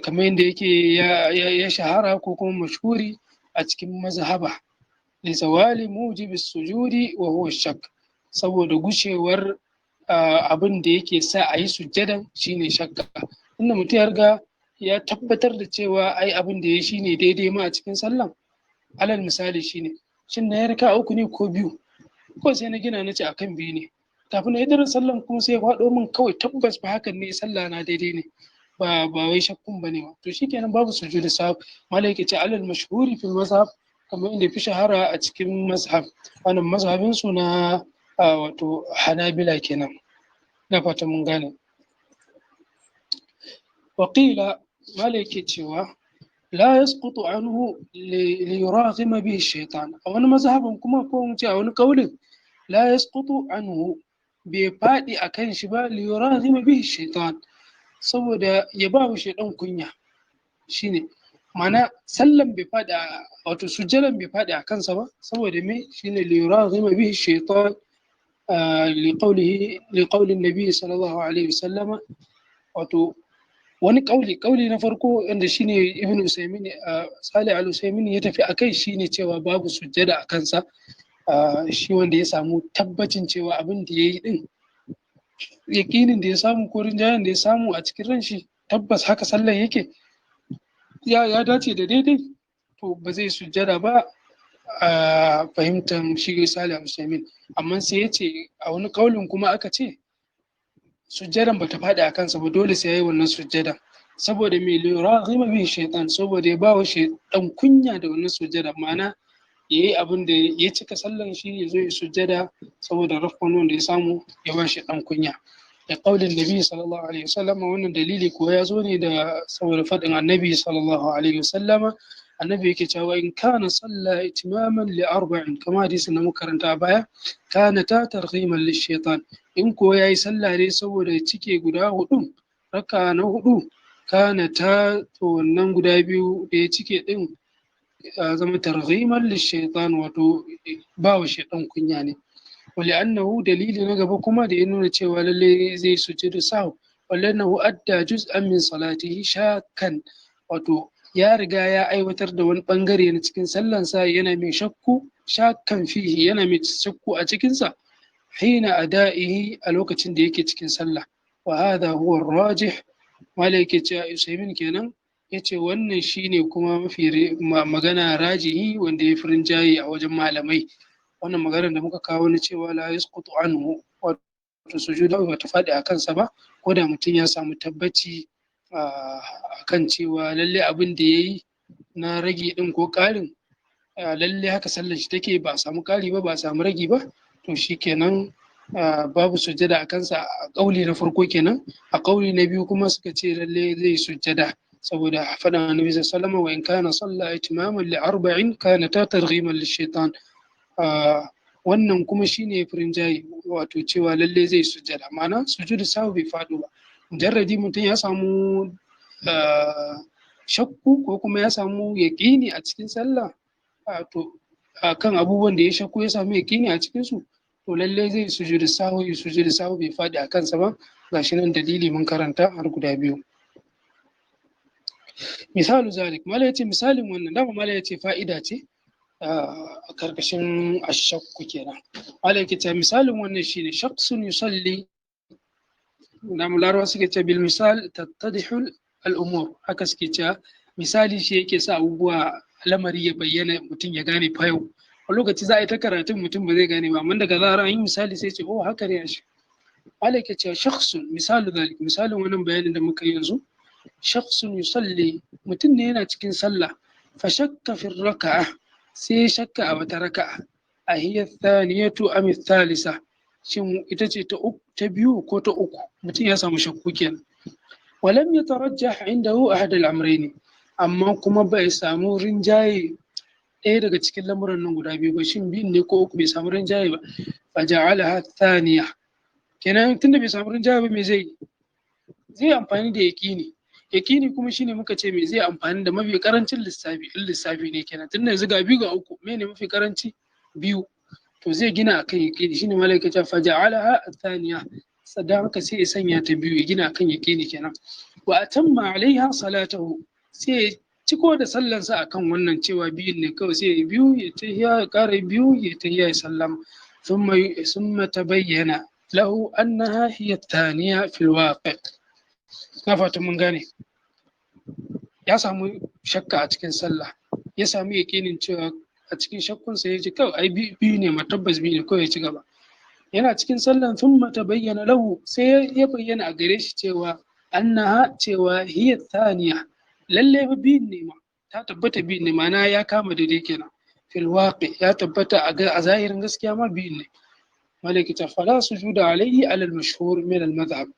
kamar yadda yake ya shahara ko kuma mashhuri a cikin mazhaba, li zawali mujibi sujudi wa huwa shakk, saboda gushewar abin da yake sa a yi sujjadan, shine shakka. Inda mutum ya riga ya tabbatar da cewa ai abin da ya shine daidai ma a cikin sallan. Alal misali shine, shin na yarka uku ne ko biyu? Ko sai na gina na ce akan biyu ne. Kafin na idar sallan kuma sai ya faɗo min kawai tabbas ba hakan ne, sallah na daidai ne. Ba wai shakkun bane ba. To shikenan, babu sujudu sahwi. Malai yake ce alal mashhuri fil mazhab, kamar inda fi shahara a cikin mazhab, wannan mazhabin su na wato Hanabila kenan. Na fata mun gane. Waƙila, malai yake cewa la yasqutu anhu li yuraghima bihi shaytan. A wani mazhabin kuma, ko mu ce a wani kaulin, la yasqutu anhu, bai faɗi a kan shi ba, li yuraghima bihi shaytan, saboda ya ba wa shaytan kunya. Shine ma'ana sallan bai faɗi, wato sujjadan bai faɗi a kansa ba. Saboda me? Shine li yuraghima bihi shaytan, li qawlihi, li qawli nabi sallallahu alaihi wasallama. Wato wani kauli na farko, wanda shine Ibn Usaymin, Salih al Usaymin ya tafi akai, shine cewa babu sujjada a kansa. Shi wanda ya samu tabbacin cewa abin da yayi din, yakinin da ya samu ko rinjayen da ya samu a cikin ran shi, tabbas haka sallan yake, ya dace da daidai, to ba zai sujjada ba a fahimtar shi Salih al Usaymin. Amma sai ya ce a wani kaulin kuma aka ce sujjadan bata faɗi a kansa ba, dole sai yayi wannan sujjada. Saboda me? Liyuraghima bihi shaytan, saboda ya bawa shaytan kunya da wannan sujjada. Ma'ana yayi abin da ya cika sallan shi, ya zo ya sujjada saboda rafkan wanda ya samu, ya ba shaytan kunya. Da qaulin nabi sallallahu alaihi wasallam, wannan dalili ko ya zo ne da saboda faɗin annabi sallallahu alaihi wasallam. Annabi yake cewa in kana salla itmaman li arba'in, kama hadisin da muka karanta a baya, kana ta targhiman lishaitan. In ko yayi sallah ne saboda cike guda hudu, raka na hudu, kana ta, to wannan guda biyu da ya cike din zama targhiman lishaitan, wato ba wa shaitan kunya ne. Wali'annahu, dalili na gaba kuma da ya nuna cewa lalle zai sujudu sahw, wal'annahu adda juz'an min salatihi shakkan, wato ya riga ya aiwatar da wani bangare na cikin sallansa yana mai shakku, shakkan fihi, yana mai shakku a cikinsa, hina ada'ihi, a lokacin da yake cikin sallah. Wa hadha huwa rajih. Malai yake cewa, Usaimin kenan, yace wannan shine kuma mafi magana rajihi wanda ya fi rinjaye a wajen malamai. Wannan maganar da muka kawo na cewa la yasqutu anhu, wato sujuda ba ta faɗi a kansa ba, ko da mutum ya samu tabbaci akan cewa lalle abin da ya yi na rage ɗin ko ƙarin, lalle haka sallar shi take, ba a samu ƙari ba, ba a samu ragi ba, to shi kenan babu sujjada a kansa a ƙauli na farko kenan. A ƙauli na biyu kuma suka ce lalle zai sujjada saboda faɗin annabi sallallahu alaihi, wa in kana salla itmaman li arba'in kana ta targhiman lishaitan. Wannan kuma shine firin jayi, wato cewa lalle zai sujjada, ma'ana sujudu sahu bai faɗo ba. Mujarradi mutum ya samu shakku ko kuma ya samu yaƙini a cikin sallah, to kan abubuwan da ya shakku ya samu yaƙini a cikin su, to lalle zai sujudu sahu, sujudu sahu bai faɗi a kansa ba. Gashi nan dalili mun karanta har guda biyu. Misalu zalik, mala yace misalin wannan, dama mala yace fa'ida ce a karkashin ashakku kenan. Mala yake ce misalin wannan shine shakhsun yusalli. Na larabawa suke ce bil misal tattadihu al umur, haka suke cewa misali shi yake sa abubuwa lamari ya bayyana, mutum ya gane fayau. A lokaci za a yi ta karatun, mutum ba zai gane ba, amma daga zarar an yi misali sai ce, oh, haka ne. Shi mala yake cewa shakhsun, misalu zalik, misalin wannan bayanin da muka yi yanzu, shakhsun yusalli, mutum ne yana cikin sallah, fa shakka fi raka'a, sai shakka a wata raka'a, a hiya thaniyatu am thalisa, shin ita ce ta uku, ta biyu ko ta uku? Mutum ya samu shakku kenan. Walam yatarajjah indahu ahad al-amrayn, amma kuma bai samu rinjaye ɗaya daga cikin lamuran nan guda biyu ba, shin biyun ne ko uku, bai samu rinjaye ba. Fa ja'alaha thaniya kenan. Tunda bai samu rinjaye ba, me zai zai amfani da yaqini? Yaqini kuma shine muka ce me zai amfani da mafi karancin lissafi, in lissafi ne kenan. Tunda yanzu ga biyu ga uku, me ne mafi karanci? Biyu. To zai gina akan yaqini. Shine malaika ta fa ja'alaha thaniya, sadan haka sai ya sanya ta biyu, ya gina akan yaqini kenan. Wa atamma alaiha salatahu, sai ya ciko da sallansa akan wannan cewa biyun ne kawai, sai ya biyu, ya tahiya, ya ƙara biyu, ya tahiya, ya sallama. Thumma tabayyana lahu annaha hiya thaniya fil waqi'. Na fata mun gane. Ya samu shakka a cikin sallah, ya samu yaƙinin cewa a cikin shakkunsa ya ji kawai ai biyu ne ma, tabbas biyu ne kawai, ya ci gaba. Yana cikin sallan, thumma tabayyana lahu, sai ya bayyana a gare shi cewa Annaha, cewa hiya thaniya, lalle fa biyun ne ma, ta tabbata biyun ne, ma'ana ya kama daidai kenan. Fil waqi, ya tabbata a zahirin gaskiya ma biyun ne. Malaki ta fala sujuda alaihi alal mashhur min al madhhab.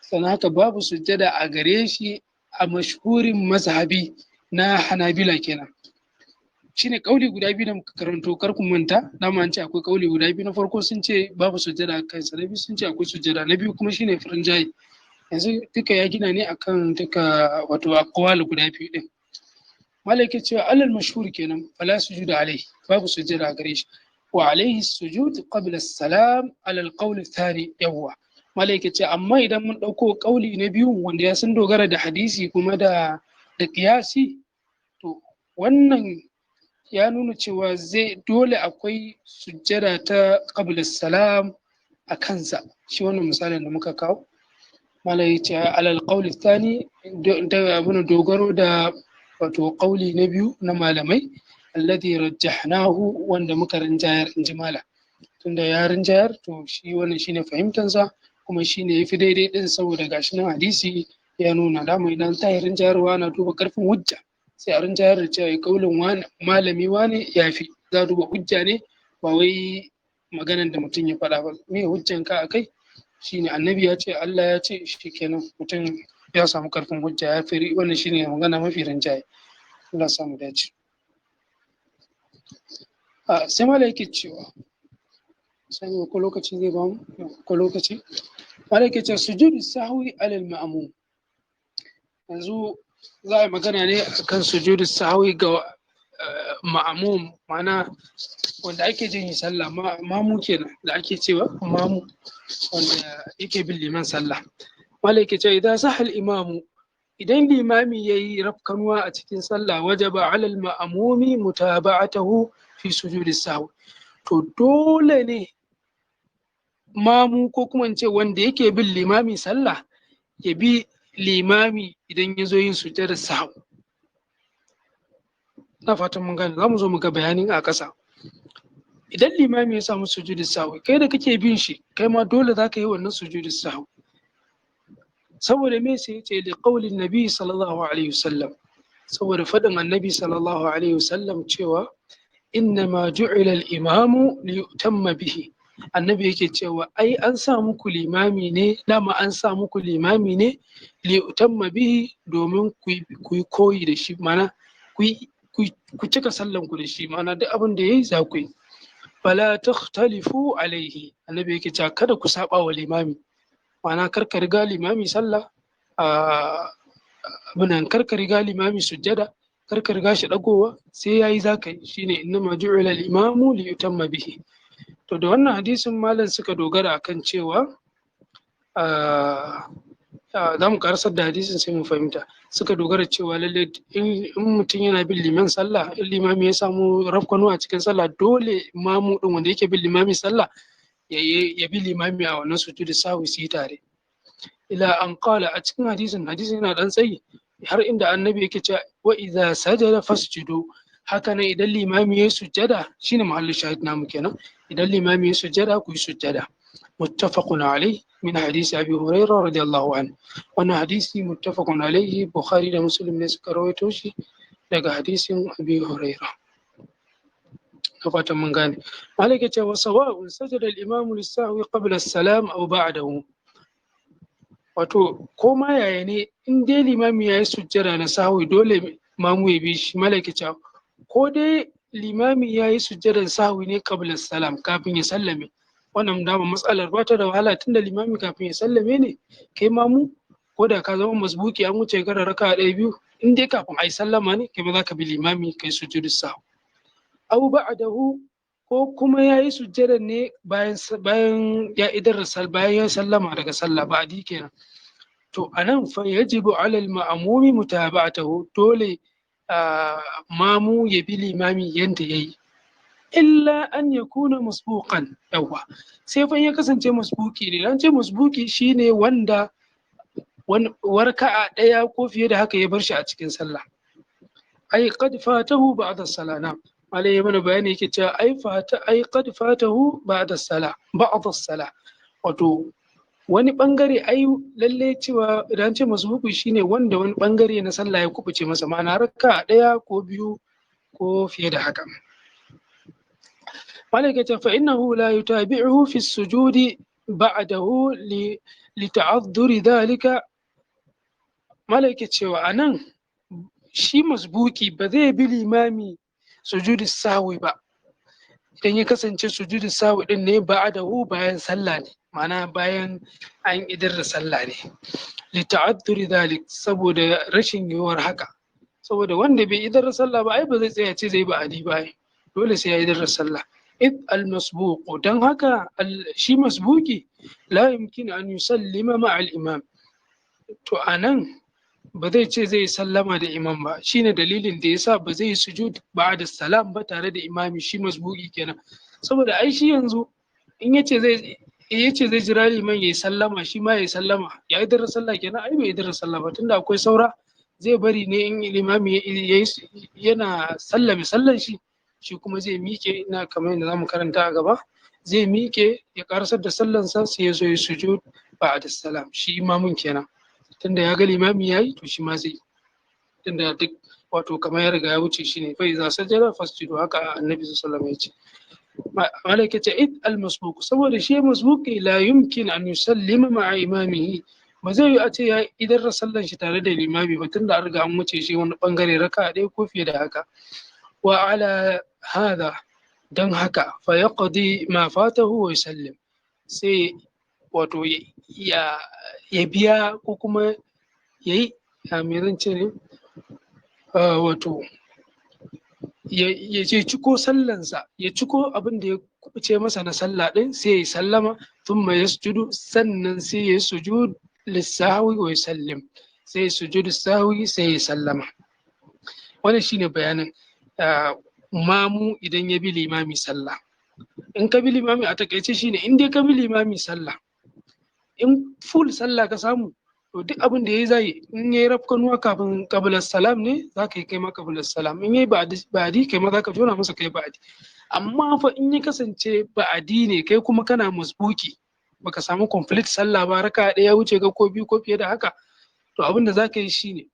Sannan haka babu sujjada a gare shi a mashhurin mazhabi na Hanabila kenan. Shine kauli guda biyu da muka karanto, kar ku manta, dama an ce akwai kauli guda biyu. Na farko sun ce babu sujjada a kansa, na biyu sun ce akwai sujjada, na biyu kuma shine farin jayi. Yanzu duka ya gina ne akan duka wato aqwal guda biyu din. Malaka cewa alal mashhur kenan, fala sujuda alaihi, babu sujjada a gare shi. Wa alaihi sujud qabla salam ala alqawl athani. Yawwa, malaka ce amma idan mun dauko kauli na biyu wanda ya sun dogara da hadisi kuma da qiyasi, to wannan ya nuna cewa zai dole akwai sujjada ta qabla salam a kansa. Shi wannan misalin da muka kawo, malai ce alal qawli thani, da abuna dogaro da wato qawli na biyu na malamai, alladhi rajjahnahu, wanda muka rinjayar, inji mala. Tunda ya rinjayar, to shi wannan shine fahimtansa kuma shine yafi daidai din, saboda gashi nan hadisi ya nuna. Dama idan ta yi rinjayarwa na duba karfin hujja, sai a rinjayar da cewa kaulin wani malami wani ya fi. Za a duba hujja ne, ba wai maganan da mutum ya faɗa ba. Me hujjan ka akai? Shine annabi ya ce, Allah ya ce, shikenan mutum ya samu karfin hujja ya fi. Wannan shine magana mafi rinjaye. Allah samu dace. A sai malai yake cewa, sai ko lokaci zai ba mu, ko lokaci. Malai yake cewa sujudu sahwi alal ma'mum. Yanzu za a yi magana ne akan sujudu sahwi ga ma'amum, ma'ana wanda ake jin sallah, mamu kenan da ake cewa mamu wanda yake bin liman sallah. Malai yake cewa idan sahal imamu, idan limami yayi rafkanuwa a cikin sallah, wajaba alal ma'amumi mutaba'atahu fi sujudi sahwi. To dole ne mamu, ko kuma in ce wanda yake bin limami sallah, ya bi limami idan ya zo yin sujjadar sahwi. Na fatan mun gane, za mu zo mu ga bayanin a ƙasa. Idan limami ya samu sujudin sahwi, kai da kake bin shi, kai ma dole za ka yi wannan sujudin sahwi. Saboda me? Sai yace li qaulin nabi sallallahu alaihi wasallam, saboda faɗin annabi sallallahu alaihi wasallam cewa innama ju'ila al-imamu li yutamma bihi. Annabi yake cewa ai an sa muku limami ne, dama an sa muku limami ne li yutamma bihi, domin ku yi koyi da shi, mana ku cika sallan ku da shi, mana duk abin da yayi za ku yi. Fala takhtalifu alaihi. Annabi yake cewa kada ku saba wa limami, ma'ana kar ka riga limami sallah, abinan kar ka riga limami sujjada, kar ka riga shi dagowa, sai yayi za ka yi. Shine innama ju'ila al-imamu li yutamma bihi. To da wannan hadisin malam suka dogara akan cewa, za mu karasar da hadisin sai mu fahimta, suka dogara cewa lalle in mutum yana bin liman sallah, in limami ya samu rafkanu a cikin sallah, dole mamu din wanda yake bin limami sallah ya bi limami a wannan sujudu sahwi, su yi tare. Ila an qala, a cikin hadisin, hadisin yana dan tsayi, har inda annabi yake cewa wa idza sajada fasjudu. Haka nan idan limami ya sujjada, shine mahallin shahid namu kenan, idan limami ya sujjada ku yi sujjada. Muttafaqun alayh min hadisi Abi Hurairah radiyallahu anhu. Wannan hadisi muttafaqun alayhi, Bukhari da Muslim ne suka rawaito shi daga hadisin Abi Hurairah. Na fatan mun gane. Malik ya ce wa sawa'un sajada al-imamu lis-sahwi qabla as-salam aw ba'dahu. Wato ko ma yaya ne, in dai limami ya yi sujjada na sahwi, dole mamu ya bi shi. Malik ya ce ko dai limami ya yi sujjadan sahwi ne qabla salam, kafin ya sallame. Wannan dama matsalar ba ta da wahala, tunda limami kafin ya sallame ne, kai mamu ko da ka zama masbuki an wuce gara raka ɗaya biyu, in dai kafin a yi sallama ne, kai ma za ka bi limami kai sujudu sahwi. Aw ba'dahu, ko kuma ya yi sujjada ne bayan ya idar da bayan ya sallama daga sallah, ba'di kenan. To anan fa yajibu ala al-ma'mumi mutaba'atuhu, dole mamu ya bi limami yanda yayi, illa an yakuna masbuqan. Yawa, sai fa ya kasance masbuki ne. Dan ce masbuki shine wanda warka'a ɗaya ko fiye da haka ya bar shi a cikin sallah. Ai qad fatahu ba'da salana. Malai ya mana bayani yake cewa ai fata, ai qad fatahu ba'da sala, ba'da sala, wato Wani bangare ai lalle cewa idan ce masbuki shine wanda wani bangare na sallah ya kubuce masa, ma'ana raka ɗaya ko biyu ko fiye da haka. Malaka ta fa innahu la yutabi'uhu fi sujudi ba'dahu li ta'adduri dhalika. Malaka cewa anan shi masbuki ba zai bi limami sujudi sahwi ba idan ya kasance sujudi sahwi din ne ba'dahu bayan sallah ne, ma'ana bayan an idar da sallah ne, li ta'adduri dhalik, saboda rashin yiwuwar haka. Saboda wanda bai idar da sallah ba ai ba zai tsaya ce zai ba adi ba, dole sai ya idar da sallah. Id al masbuq, dan haka shi masbuki la yumkin an yusallima ma'a al imam. To anan ba zai ce zai sallama da imam ba, shine dalilin da yasa ba zai sujud ba'da salam ba tare da imami, shi masbuki kenan. Saboda ai shi yanzu in yace zai yace zai jira liman yayi sallama, shi ma yayi sallama, ya idar da sallah kenan, ai bai idar da sallah ba tunda akwai saura. Zai bari ne in limami yana sallame sallan shi, shi kuma zai miƙe, ina kamar yadda zamu karanta a gaba, zai miƙe ya karasar da sallansa sai ya zo ya sujud ba'da salam, shi imamun kenan. Tunda ya ga limami yayi to shi ma zai yi, tunda duk wato kamar ya riga ya wuce shi ne, fa iza sajada fasjudu, haka annabi sallallahu alaihi wasallam ya ce. Malaka ce id al masbuq, saboda shi masbuqi la yumkin an yusallima ma'a imamihi, ba zai yi a ce ya idar da sallan shi tare da limami ba tunda an riga an wuce shi wani bangare raka ɗaya ko fiye da haka. Wa ala hada, dan haka fa yaqdi ma fatahu wa yusallim, sai wato ya biya ko kuma yayi me zan ce ne, wato ya ce ciko sallansa, ya ciko abin da ya kubuce masa na sallah din, sai ya sallama, thumma yasjudu, sannan sai ya sujud lissahwi wa yusallim, sai ya sujudu sahwi sai ya sallama. Wannan shine bayanin mamu idan ya bi limami sallah. In ka bi limami a takaice shine in dai ka bi limami sallah, in full sallah ka samu, to duk abin da yayi zai, in yayi rafkanuwa kafin qabla salam ne zaka yi kai ma qabla salam, in yayi ba'di kai ma zaka jona masa kai ba'di. Amma fa in ya kasance ba'di ne kai kuma kana masbuki, baka samu complete sallah ba, raka ɗaya wuce ga ko biyu ko fiye da haka, to abin da zaka yi shine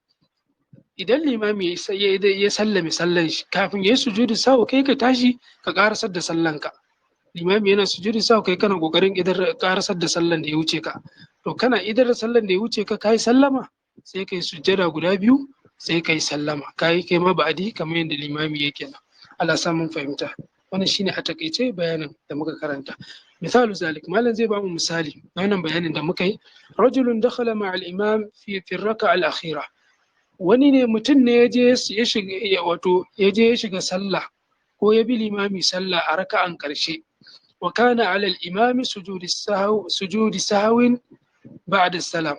idan limami ya sallame sallan shi kafin ya yi sujudu sahu, kai ka tashi ka karasar da sallanka. Limami yana sujudu sahu, kai kana kokarin idar karasar da sallan da ya wuce ka. To kana idar da sallan da ya wuce ka, kai sallama, sai kai sujjada guda biyu, sai kai sallama, kai kai ma ba'adi kamar yadda limami yake nan. Allah sa mun fahimta. Wannan shine a takaice bayanin da muka karanta. Misalu zalik, malam zai bamu misali na wannan bayanin da muka yi. Rajulun dakhala ma'a al-imam fi raka'a al-akhira. Wani ne mutum ne ya je ya shiga, wato ya je ya shiga sallah ko ya bi limami sallah a raka'an karshe. Wa kana ala al-imam sujudi sahw sujudi sahwin ba'da salam.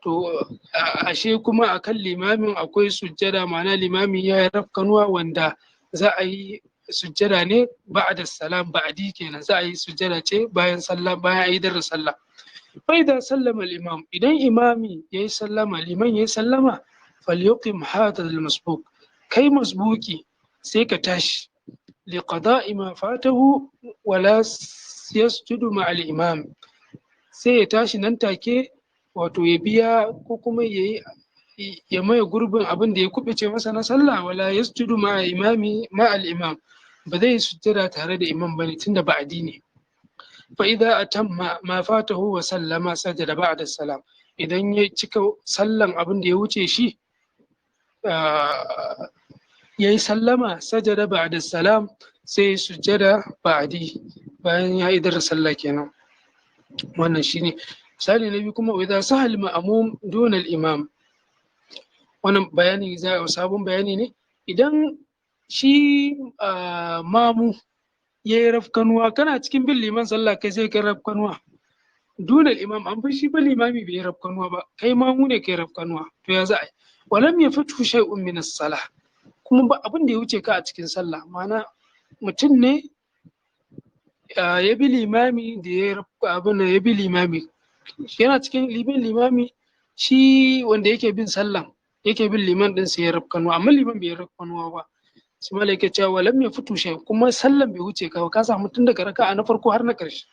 To ashe kuma akan limamin akwai sujjada, ma'ana limamin ya yi rafkanuwa wanda za a yi sujjada ne ba'da salam, ba'di kenan, za a yi sujjada ce bayan sallah, bayan ayi da sallah. Fa idza sallama al-imam, idan imami yayi sallama, liman yayi sallama, falyuqim hadha al-masbuq, kai masbuki sai ka tashi, li qada'i ma fatahu wala yasjudu ma'a al-imam, sai ya tashi nan take, wato ya biya ko kuma yayi ya maye gurbin abin da ya kubuce masa na sallah, wala yasjudu ma'a imami ma'a al-imam, ba zai sujjada tare da imam bane tunda ba'di ne. Fa idza atamma ma fatahu wa sallama sajada ba'da salam, idan ya cika sallan abin da ya wuce shi yayi sallama, sajada ba'da salam, sai sujjada ba'di bayan ya idar sallah kenan. Wannan shine misali na biyu. Kuma idza sahal ma'mum duna al-imam, wannan bayani za sabon bayani ne. Idan shi mamu ya yi rafkanuwa, kana cikin bin liman sallah kai sai kai rafkanuwa duna imam, an fi shi ba limami bai yi rafkanuwa ba, kai mamu ne kai rafkanuwa, to ya za a yi? Walam ya fitu shay'un min as-salah, kuma ba abin da ya wuce ka a cikin sallah, ma'ana mutum ne ya bi limami da ya abin ya bi limami, yana cikin bin limami, shi wanda yake bin sallan yake bin liman din sai ya rafkanuwa, amma liman bai rafkanuwa ba. Sai malai yake cewa walam ya fitu shay, kuma sallan bai wuce ka ba, ka samu tun daga raka'a na farko har na ƙarshe.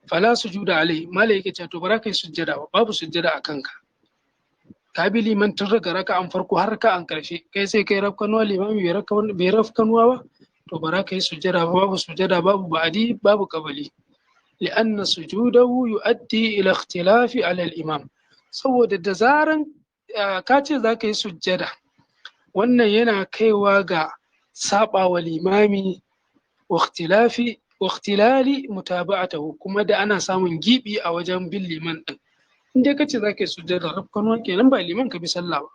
Fala sujuda alai, mala yake cewa to bara kai sujjada ba, babu sujjada a kanka. Ka bi liman tun daga raka'an farko har raka'an karshe, kai sai kai rafkanuwa, limami bai rafkanuwa ba, to bara kai sujjada ba, babu sujjada, babu ba'adi, babu qabali. Li'anna sujudahu yu'addi ila ikhtilafi ala al-imam, saboda da zaran ka ce za ka yi sujjada, wannan yana kaiwa ga saba wa limami, wa ikhtilafi wa ikhtilali mutaba'atahu, kuma da ana samun gibi a wajen bin liman din. In dai kace za ka yi sujjada, rafkanuwa kenan, ba liman ka bi sallah ba.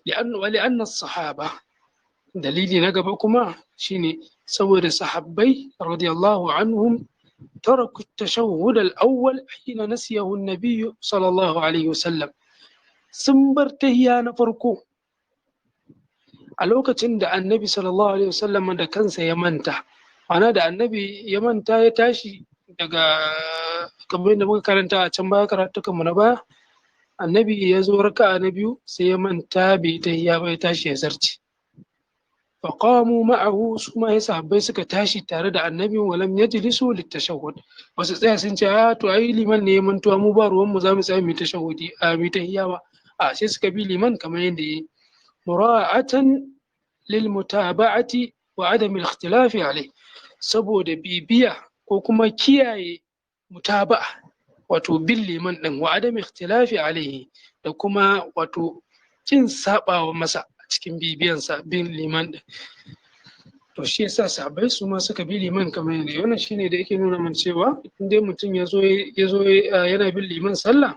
Li'anna wa li'anna sahaba, dalili na gaba kuma shine saboda sahabbai radiyallahu anhum تركوا التشهد الأول حين نسيه النبي صلى الله عليه وسلم. Sun bar tahiya na farko a lokacin da Annabi sallallahu alaihi wasallam da kansa ya manta. Ma'ana, da Annabi ya manta ya tashi daga, kamar yadda muka karanta a can baya, karatukan mu na baya, Annabi ya zo raka'a na biyu sai ya manta bai tahiya ba, ya tashi ya zarce. Faqamu ma'ahu, su ma ya sahabbai suka tashi tare da Annabi, walam yajlisu litashahhud. Wasu tsaya sun ce, "A to ai liman ne ya mantuwa, mu ba ruwan mu, za mu tsaya mu tashahhudi, a mu tahiyya ba." A sai suka bi liman kamar yadda yi, mura'atan lil mutaba'ati wa adam al ikhtilafi alayh, saboda bibiya ko kuma kiyaye mutaba'a, wato bin liman din, wa adam ikhtilafi alayhi, da kuma wato kin sabawa masa cikin bibiyansa bin liman din. To shi yasa sahabbai su ma suka bi liman kamar yadda wannan shine da yake nuna man cewa in dai mutum ya zo yana bin liman sallah,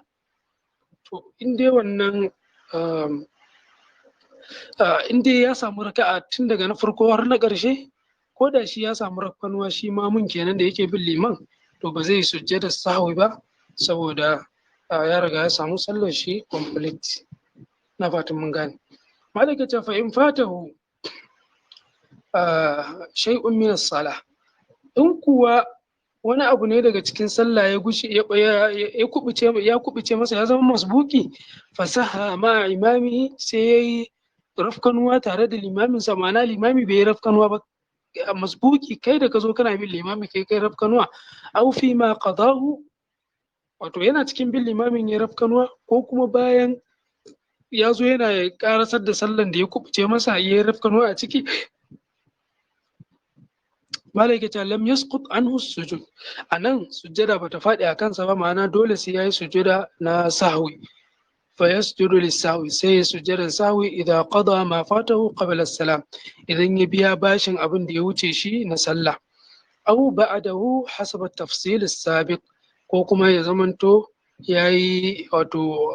to in dai wannan, in dai ya samu raka'a tun daga na farko har na ƙarshe, ko da shi ya samu rafkanuwa, shi ma mun kenan da yake bin liman, to ba zai sujjada sahwi ba, saboda ya riga ya samu sallar shi complete. Na fatan mun gane. Malaka ce, fa in fatahu shay'un min as-salah, in kuwa wani abu ne daga cikin sallah ya gushe, ya kubuce masa, ya zama masbuki, fasaha ma imamihi, sai yayi rafkanuwa tare da limamin sa. Ma'ana, limami bai yi rafkanuwa ba, masbuki kai da ka zo kana bin limami kai rafkanuwa, aw fi ma qadahu, wato yana cikin bin limamin ya rafkanuwa, ko kuma bayan ya zo yana karasar da sallan da ya kubuce masa ya yi rafkanuwa a ciki, malai ta lam yasqut anhu sujud. Anan sujjada bata faɗi a kansa ba, ma'ana dole sai yayi sujjada na sahwi. Fa yasjudu lis-sahwi, sai ya sujjadan sahwi, idan qada ma fatahu qabla as-salam, idan ya biya bashin abin da ya wuce shi na sallah, aw ba'dahu hasaba at-tafsil as-sabiq, ko kuma ya zamanto yayi wato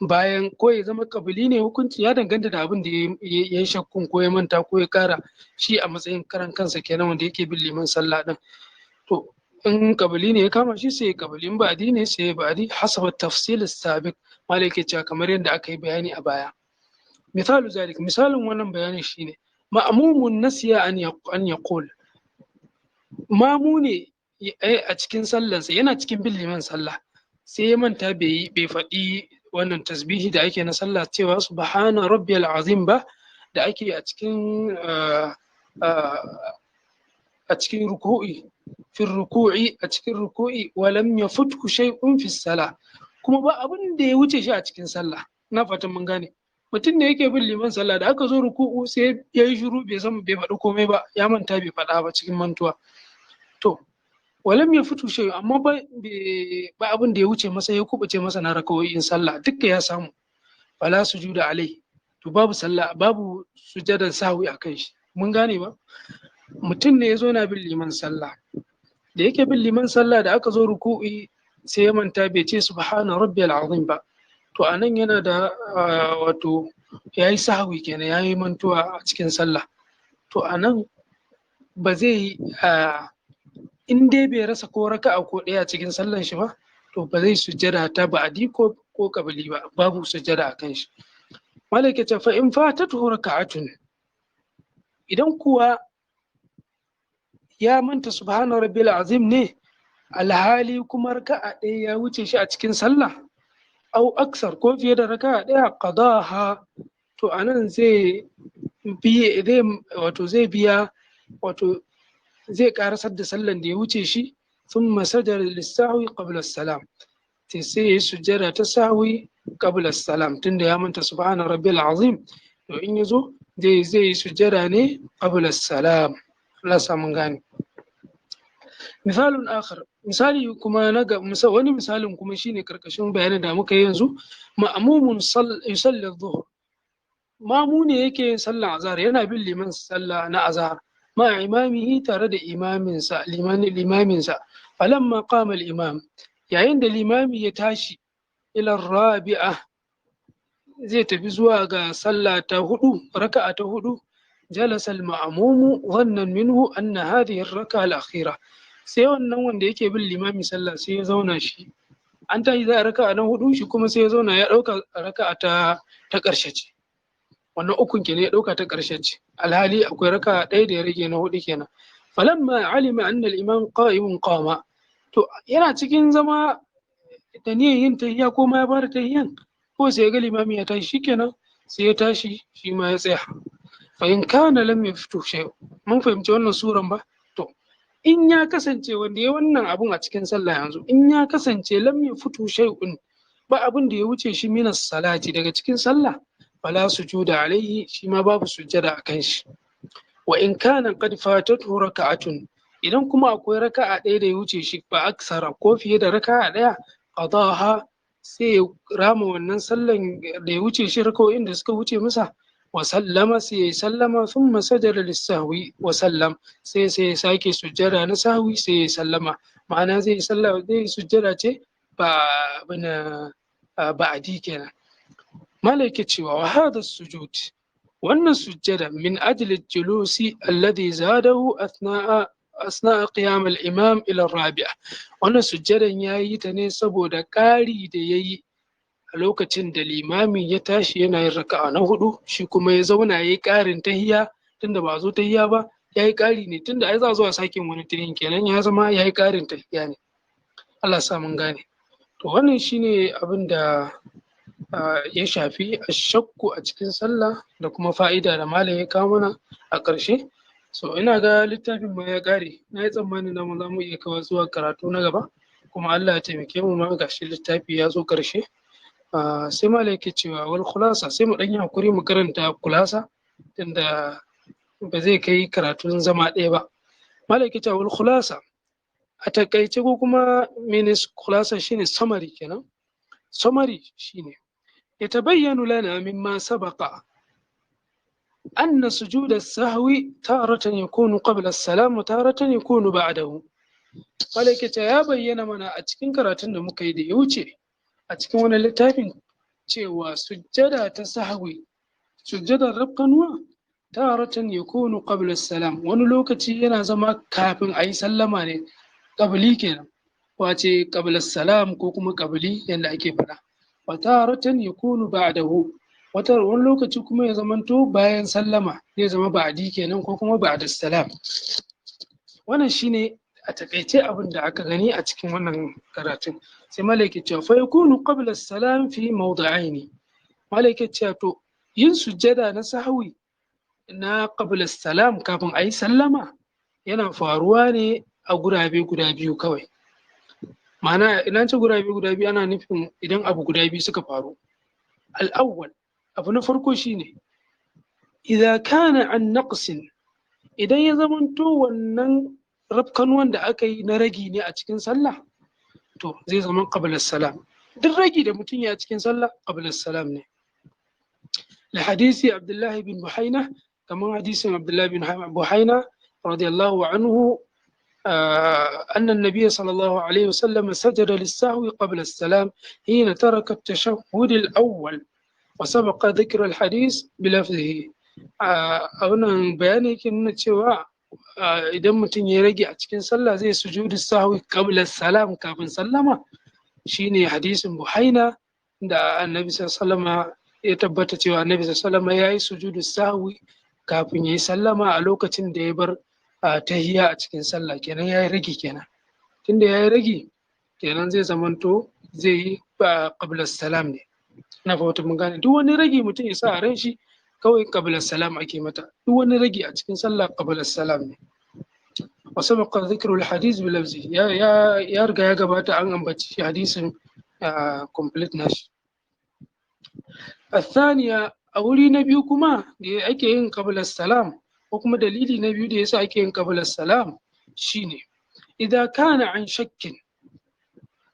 bayan, ko ya zama kabili ne. Hukunci ya danganta da abin da ya yi shakkun, ko ya manta, ko ya kara shi a matsayin karan kansa kenan, wanda yake bin liman sallah din. To in kabili ne ya kama shi, sai kabili, in ba'adi ne sai ba'adi, hasaba tafsil sabiq. Malai yake cewa kamar yadda aka yi bayani a baya. Misalu zalik, misalin wannan bayani shine ma'mumun nasiya an yaqul. Mamu ne a cikin sallansa, yana cikin bin liman sallah, sai ya manta bai faɗi wannan tasbihi da ake na sallah cewa subhana rabbiyal azim ba, da ake a cikin ruku'i, fi ruku'i, a cikin ruku'i. Wa lam yafuthu shay'un fi salah, kuma ba abin da ya wuce shi a cikin sallah. Na fatan mun gane. Mutum ne yake bin liman sallah, da aka zo ruku'u sai ya yi shiru, bai san bai faɗi komai ba, ya manta bai faɗa ba cikin mantuwa. To walam ya fito shi, amma ba ba abin da ya wuce masa, ya kubuce masa na rakawoyin sallah dukka ya samu, fala sujuda alai, to babu sallah, babu sujadan sahwi a kan shi. Mun gane ba? Mutum ne ya zo na bin liman sallah, da yake bin liman sallah, da aka zo ruku'i sai ya manta bai ce subhana rabbiyal azim ba. To anan yana da wato yayi sahwi kenan, yayi mantuwa a cikin sallah. To anan ba zai, in dai bai rasa ko raka'a ko ɗaya a cikin sallan shi ba, to ba zai sujjada ta ba'adi ko kabili ba, babu sujjada a kan shi. Malaka ce, fa in fatatuhu raka'atun, idan kuwa ya manta subhana rabbil azim ne, alhali kuma raka'a ɗaya ya wuce shi a cikin sallah, au aksar, ko fiye da raka'a ɗaya, qadaha. To anan zai biye zai wato zai biya, wato zai karasar da sallan da ya wuce shi. Thumma sajada lis-sahwi qabla as-salam, sai yayi sujjada ta sahwi qabla as-salam, tunda ya manta subhana rabbil azim. To in yazo zai yi sujjada ne qabla as-salam. Allah sa mun gane. Misalun akhar, misali kuma na ga wani misalin kuma shine karkashin bayanin da muka yi yanzu. Ma'mumun yusalli adh-dhuhr, mamu ne yake yin sallan azhar, yana bin liman sallah na azhar, ma imamihi, tare da imaminsa, limaminsa. Falamma qama al-imam, yayin da limami ya tashi, ila rabi'a, zai tafi zuwa ga sallah ta hudu, raka'a ta hudu, jalasa al-ma'mumu dhannan minhu anna hadhihi ar-raka'a al-akhira. Sai wannan wanda yake bin limami sallah sai ya zauna shi. An tashi za a raka'a na hudu, shi kuma sai ya zauna, ya dauka raka'a ta karshe ce. Wannan ukun kenan ya dauka ta karshe ce, alhali akwai raka'a ɗaya da ya rage na hudu kenan. Falamma alima anna al-imam qa'imun qama. To yana cikin zama da niyyar yin tahiyya ko ma ya fara tahiyyan, ko sai ya ga limami ya tashi, shikenan sai ya tashi shi ma ya tsaya. Fa in kana lam yaftu shay, mun fahimci wannan suran ba? To in ya kasance wanda ya wannan abun a cikin sallah yanzu, in ya kasance lam yafutu shay'un, ba abun da ya wuce shi, minas salati, daga cikin sallah, fala sujuda alaihi, shi ma babu sujjada akan shi. Wa in kana qad fatathu raka'atun, idan kuma akwai raka'a ɗaya da ya wuce shi, ba aksara, ko fiye da raka'a ɗaya, qadaha, sai ya rama wannan sallan da ya wuce shi, raka'o'in da suka wuce masa. Wa sallama, sai ya sallama. Thumma sajada lis-sahwi wa sallam, sai ya sake sujjada na sahwi, sai ya sallama. Ma'ana zai sallama, zai sujjada ce ba bana ba'adi kenan. Malaka cewa wa hadha sujud, wannan sujjada, min ajli julusi alladhi zadahu asna'a qiyam al-imam ila rabi'a. Wannan sujjadan yayi ta ne saboda ƙari da yayi a lokacin da limami ya tashi yana yin raka'a na hudu, shi kuma ya zauna yayi ƙarin tahiyya, tunda ba a zo tahiyya ba, yayi ƙari ne, tunda ai za a zo a sake wani tahiyin kenan, ya zama yayi ƙarin tahiyya ne. Allah sa mun gane. To wannan shine abin da ya shafi ashakku a cikin sallah da kuma fa'ida da malam ya kawo mana a ƙarshe. So ina ga littafin ma ya ƙare. Na yi tsammanin na za mu iya kawo zuwa karatu na gaba, kuma Allah ya taimake mu ma gashi littafi ya zo ƙarshe. Sai malam yake cewa wal khulasa, sai mu ɗan yi hakuri mu karanta khulasa, tunda ba zai kai karatun zama ɗaya ba. Malam yake cewa wal khulasa, a takaice, ko kuma mene khulasa, shine summary kenan. Summary shine يتبين لنا مما سبق أن سجود السهو تارة يكون قبل السلام وتارة يكون بعده. ولكن ya bayyana mana a cikin karatun da muka yi da ya wuce a cikin wani littafin cewa sujjada ta sahwi, sujjadar rafkanuwa, taratan yakunu qabla salam, wani lokaci yana zama kafin a yi sallama ne, qabli kenan, wace qabla salam ko kuma qabli yadda ake faɗa. Wa taratan yakunu ba'dahu, wata wani lokaci kuma ya zamanto bayan sallama, zai zama ba'di kenan ko kuma ba'da salam. Wannan shine a takaice abin da aka gani a cikin wannan karatun. Sai malaka cewa fa yakunu qabla salam fi mawdi'aini. Malaka cewa to yin sujjada na sahwi na qabla salam, kafin a yi sallama, yana faruwa ne a gurabe guda biyu kawai. Ma'ana ina ce gurabe guda biyu, ana nufin idan abu guda biyu suka faru. Al'awwal, abu na farko shine idza kana an naqsin, idan ya zamanto wannan rafkanuwan da aka yi na ragi ne a cikin sallah, to zai zama qabla salam. Duk ragi da mutum ya cikin sallah qabla salam ne. La hadisi Abdullahi bin Buhaina, kamar hadisin Abdullahi bin Buhaina radiyallahu anhu, أن النبي صلى الله عليه وسلم سجد للسهو قبل السلام حين ترك التشهد الأول، وسبق ذكر الحديث بلفظه. A wannan bayani yake nuna cewa idan mutum ya rage a cikin sallah zai sujudu sahwi qabla salam, kafin sallama, shine hadisin Buhaina da Annabi sallallahu ya tabbata cewa Annabi sallallahu ya yi sujudu sahwi kafin ya yi sallama a lokacin da ya bar tahiyya a cikin sallah. Kenan ya yi rage kenan, tunda ya yi rage kenan zai zamanto zai yi ba qabla salam ne. Ina fata mun gane. Duk wani rage mutum ya sa a ran shi kawai qabla salam ake mata. Duk wani rage a cikin sallah qabla salam ne. Wa sabaqa dhikru al-hadith bi lafzi, ya riga ya gabata an ambaci hadisin complete nashi. الثانية, a wuri na biyu kuma da ake yin qabla salam, ko kuma dalili na biyu da yasa ake yin qabla salam, shine idan kana an shakkin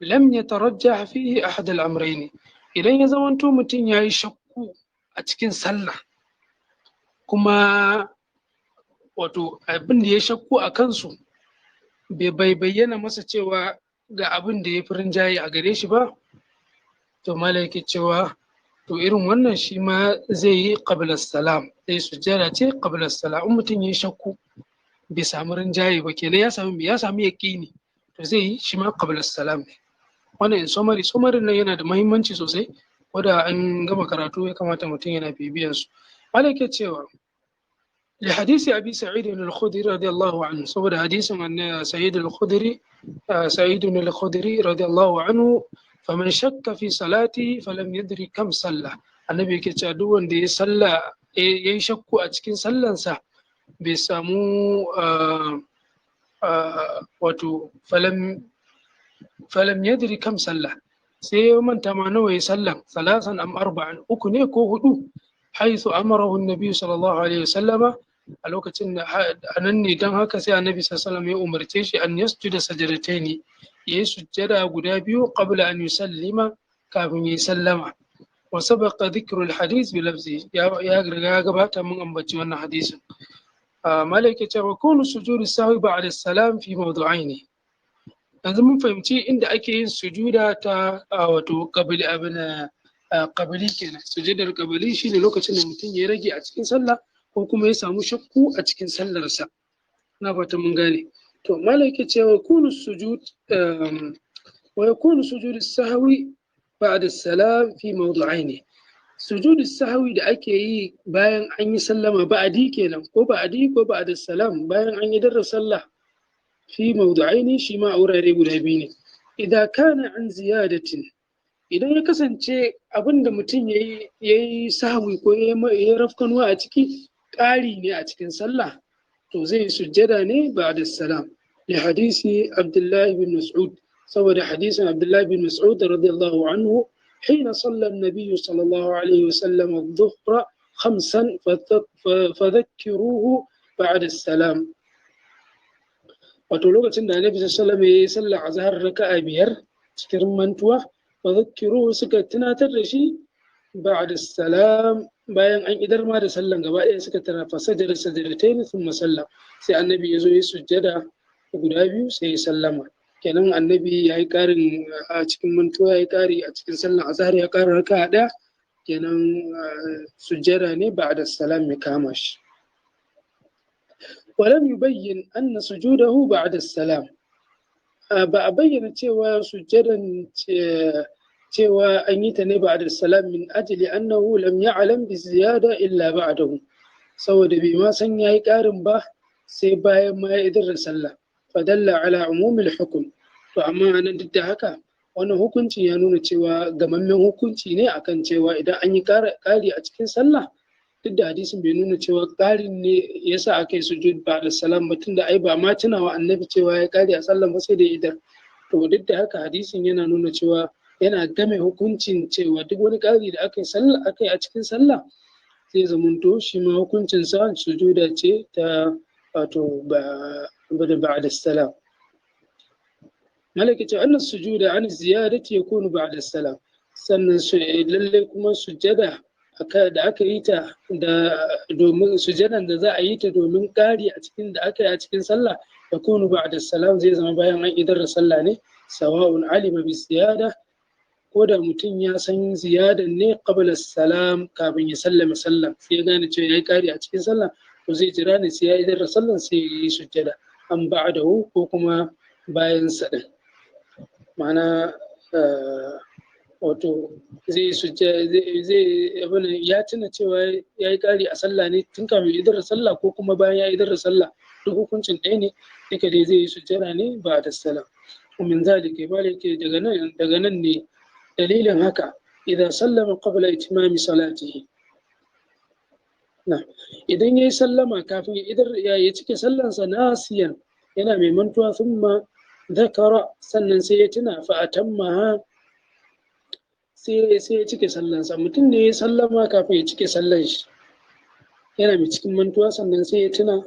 lam yatarajjah fihi ahad al-amrayn. Idan ya zamanto mutum yayi shakku a cikin sallah, kuma wato abin da ya shakku a kansu bai bayyana masa cewa ga abin da ya fi rinjaye a gare shi ba, to malai yake cewa to irin wannan shi ma zai yi qabla salam, zai sujjada ce qabla salam. In mutum ya shakku bai samu rinjaye ba, kenan ya samu yaqini, to zai yi shi ma qabla salam ne. Wannan in summary. Summary nan yana da muhimmanci sosai, wanda an gama karatu ya kamata mutum yana bibiyan su. Malai yake cewa لحديث أبي سعيد الخدري رضي الله عنه, saboda hadisin سعيد الخدري سعيد الخدري رضي الله عنه: فمن شك في صلاته فلم يدري كم صلى. Annabi yake cewa duk wanda ya salla yayi shakku a cikin sallansa, bai samu, wato فلم يدر كم صلى, sai ya manta ma nawa ya sallan, ثلاثا أم أربعا, uku ne ko hudu, حيث أمره النبي صلى الله عليه وسلم, a lokacin da anan ne, don haka sai Annabi صلى الله عليه وسلم ya umarce shi أن يسجد سجدتين, ya yi sujjada guda biyu, قبل أن يسلم, kafin ya sallama. وسبق ذكر الحديث بلفظه, ya riga ya gabata mun ambaci wannan hadisin. Malai yake cewa كون سجود السهو بعد السلام في موضعين. Yanzu mun fahimci inda ake yin sujuda ta wato qabli, abin qabli kenan. Sujudar qabli shine lokacin da mutum ya rage a cikin sallah ko kuma ya samu shakku a cikin sallarsa. Na fata mun gane. To malai yake cewa كون السجود ويكون سجود السهو بعد السلام في موضعين. سجود السهو da ake yi bayan an yi sallama, ba'adi kenan, ko ba'adi ko بعد السلام, bayan an yi darra sallah, في موضعين, shi ma a wurare guda biyu ne. إذا كان عن زيادة, idan ya kasance abin da mutum ya yi sahwi ko ya yi rafkanuwa a ciki ƙari ne a cikin sallah, to zai sujjada ne بعد السلام, لحديث عبد الله بن مسعود, saboda hadisin Abdullah bin Mas'ud رضي الله عنه: حين صلى النبي صلى الله عليه وسلم الظهر خمسا فذكروه بعد السلام. Wato lokacin da Annabi صلى الله عليه وسلم ya yi sallar azhar raka'a biyar cikin mantuwa, فذكروه, suka tunatar da shi, بعد السلام, bayan an idar ma da sallan gaba ɗaya suka tana, فسجد سجدتين ثم سلم, sai Annabi ya zo ya sujjada guda biyu sai ya sallama. Kenan Annabi ya yi ƙarin a cikin mantuwa, ya yi ƙari a cikin sallan azhar, ya ƙara raka'a ɗaya, kenan sujjada ne بعد السلام ya kama shi. ولم يبين أن سجوده بعد السلام, ba a bayyana cewa sujjadan cewa an yi ta ne بعد السلام, من أجل أنه لم يعلم بالزيادة إلا بعده, saboda bai ma san yayi ƙarin ba sai bayan ma ya idar da sallah. فدل على عموم الحكم. To amma anan duk da haka, wannan hukuncin ya nuna cewa gamammen hukunci ne akan cewa idan an yi ƙari a cikin sallah, duk da hadisin bai nuna cewa ƙarin ne yasa aka yi sujud بعد السلام ba, tunda ai ba ma tunawa Annabi cewa ya ƙari a sallan ba sai da idar. To duk da haka hadisin yana nuna cewa yana game hukuncin cewa duk wani ƙari da aka yi sallah aka yi a cikin sallah, zai zamanto shi ma hukuncinsa sujuda ce ta wato ba da بعد السلام. Malaka ce أن السجود عن الزيادة يكون بعد السلام. Sannan lalle kuma sujada da aka yi ta da domin sujadan da za a yi ta domin ƙari a cikin da aka yi a cikin sallah, يكون بعد السلام, zai zama bayan an idar da sallah ne, سواء علم بالزيادة, ko da mutum ya san ziyadan ne, قبل السلام, kafin ya sallama sallah sai ya gane cewa yayi ƙari a cikin sallah, to zai jira ne sai ya idar da sallan sai ya yi sujjada, أم بعده, ko kuma bayan sa din. Ma'ana wato zai zai abin ya tuna cewa ya yi ƙari a sallah ne tun kafin idar da sallah ko kuma bayan ya idar da sallah, duk hukuncin ɗaya ne, duka dai zai yi sujjada ne بعد السلام. ومن ذلك, yake daga nan ne dalilin haka, إذا سلم قبل إتمام صلاته, na idan yayi sallama kafin idar ya cike sallansa, ناسيا. Yana mai mantuwa, thumma dhakara, sannan sai ya tuna, fa atammaha, sai ya cike sallansa. Mutum ne ya sallama kafin ya cike sallan shi, yana mai cikin mantuwa, sannan sai ya tuna,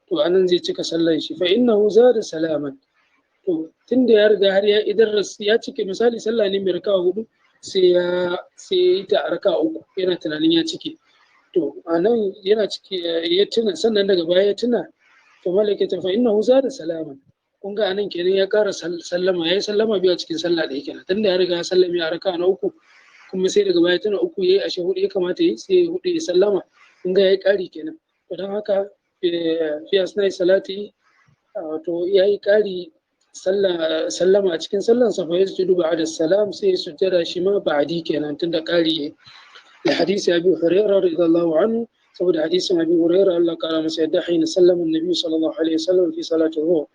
to anan zai cika sallan shi. Fa innahu zada salaman. To tunda ya riga har ya idar, ya cike, misali sallah ne mai raka'a hudu, sai ya yi ta a raka'a uku, yana tunanin ya cike. To anan yana cike ya tuna, sannan daga baya ya tuna. To malaka ta fa innahu zada salaman. Kun ga anan kenan ya ƙara sallama, ya yi sallama biyu a cikin sallah ɗaya kenan, tunda ya riga ya sallame a raka'a na uku, kuma sai daga baya tuna uku yayi, ashe hudu ya kamata yi, sai hudu ya sallama. Kun ga ya yi ƙari kenan. To don haka fi asna'i salati, wato ya yi ƙari sallama a cikin sallansa, fa yasjudu ba'da salam, sai sujjada shi ma ba'di kenan, tunda ƙari yayi. Da hadisi Abi Hurairah radiyallahu anhu, saboda hadisin Abi Hurairah, Allah kara masa yadda, hina sallama Annabi sallallahu alaihi wasallam fi salati dhuhr,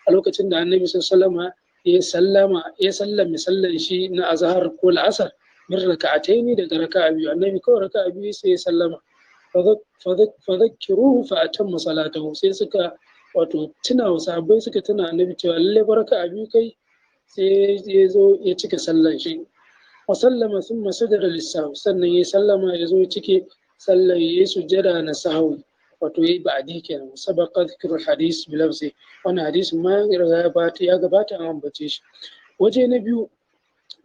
a lokacin da Annabi sallallahu ya sallama, ya sallame sallan shi na azhar ko al'asar, min raka'ataini, daga raka'a biyu. Annabi kawai raka'a biyu sai ya sallama. Fadhakkiruhu fa atamma salatahu, sai suka wato tuna wa sahabbai, suka tuna Annabi cewa lalle baraka biyu kai, sai ya zo ya cika sallan shi. Wa sallama thumma sajada lis-sahwi, sannan ya sallama, ya zo ya cike sallan, ya sujjada na sahwi, wato yayi ba'di kenan. Sabaqa dhikru hadis bi lafzi, wannan hadisin ma ya gabata an ambace shi. Waje na biyu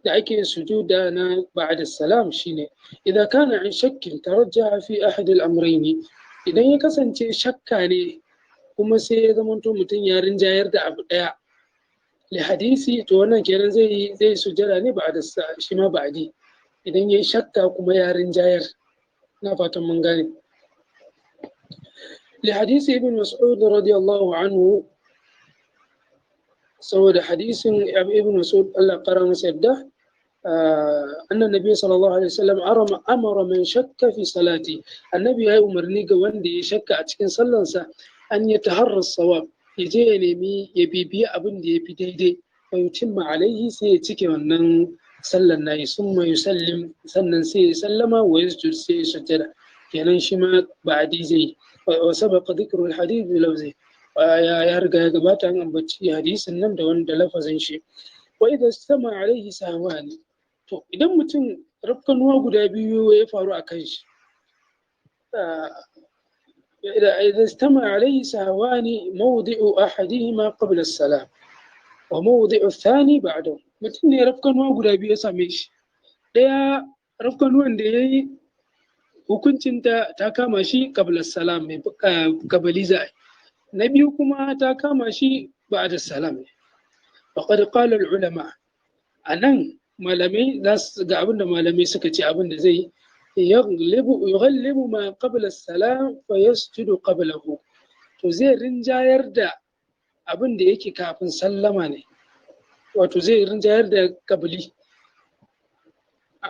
da ake sujuda na ba'da salam shine idan kana an shakkin tarajjaha fi ahad al-amrayn, idan ya kasance shakka ne kuma sai ya zamanto mutum ya rinjayar da abu daya. Li hadisi, to wannan kenan zai sujjada ne ba'da, shi ma ba'di, idan yayi shakka kuma ya rinjayar. Na fatan mun gane. Li hadisi Ibn Mas'ud radiyallahu anhu, saboda hadisin Ibn Mas'ud, Allah kara masa yadda, annan Nabi sallallahu alaihi wasallam amara man shakka fi salati, Annabi ya yi umarni ga wanda ya shakka a cikin sallansa, an ya taharra sawab, ya je ya nemi ya bibiya abin da ya fi daidai, fa yutimma alaihi, sai ya cike wannan sallan nayi, summa yusallim, sannan sai ya sallama, wa yasjud, sai ya sujjada kenan, shi ma ba'di zai. Wa sabaqa dhikru al-hadith bi lafzi, ya riga ya gabata an ambaci hadisin nan da wanda lafazin shi. Wa idza istama alaihi sahwani, to idan mutum rafkanuwa guda biyu ya faru a kan shi, idza istama alaihi sahwani mawdi'u ahadihima qabla as-salam wa mawdi'u ath-thani ba'dahu. Mutum ne rafkanuwa guda biyu ya same shi, daya rafkanuwan da yayi hukuncinta ta kama shi qabla as-salam, mai kabali za'a, na biyu kuma ta kama shi ba'da salam. Faqad qala al-ulama, anan malamai za su ga abinda malamai suka ce, abinda zai yughallibu ma qabla salam fa yasjudu qablahu, to zai rinjayar da abin da yake kafin sallama ne, wato zai rinjayar da kabli.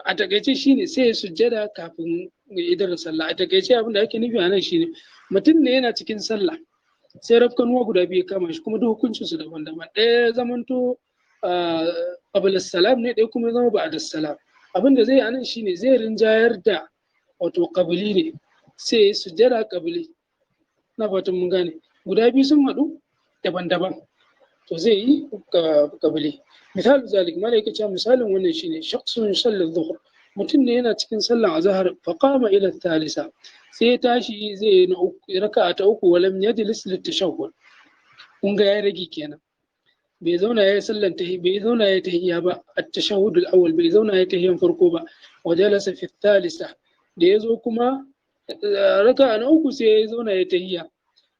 A takaice shine sai ya sujjada kafin ya idar da sallah. A takaice abin da ake nufi a nan shine mutum ne yana cikin sallah, sai rafkanuwa guda biyu kama shi, kuma duk hukuncin su daban-daban. Ɗaya zamanto qabla salam ne, ɗaya kuma zama ba'da salam. Abin da zai anan shine zai rinjayar da wato qabli ne, sai ya sujjada qabli. Na fatan mun gane. Guda biyu sun haɗu daban-daban, to zai yi qabli. Misalu zalik, malaika cewa misalin wannan shine shakhsun yusalli dhuhr, mutum ne yana cikin sallan azhar, fa qama ila thalitha, sai ya tashi zai yi na uku, raka'a ta uku, walam yajlis litashahhud. Kun ga ya rage kenan, bai zauna ya yi sallan tahi, bai zauna ya tahiyya ba, at-tashahhud al-awwal, bai zauna ya tahiyyan farko ba. Wa jalasa fi thalitha, da yazo kuma raka'a na uku sai ya zauna ya tahiyya,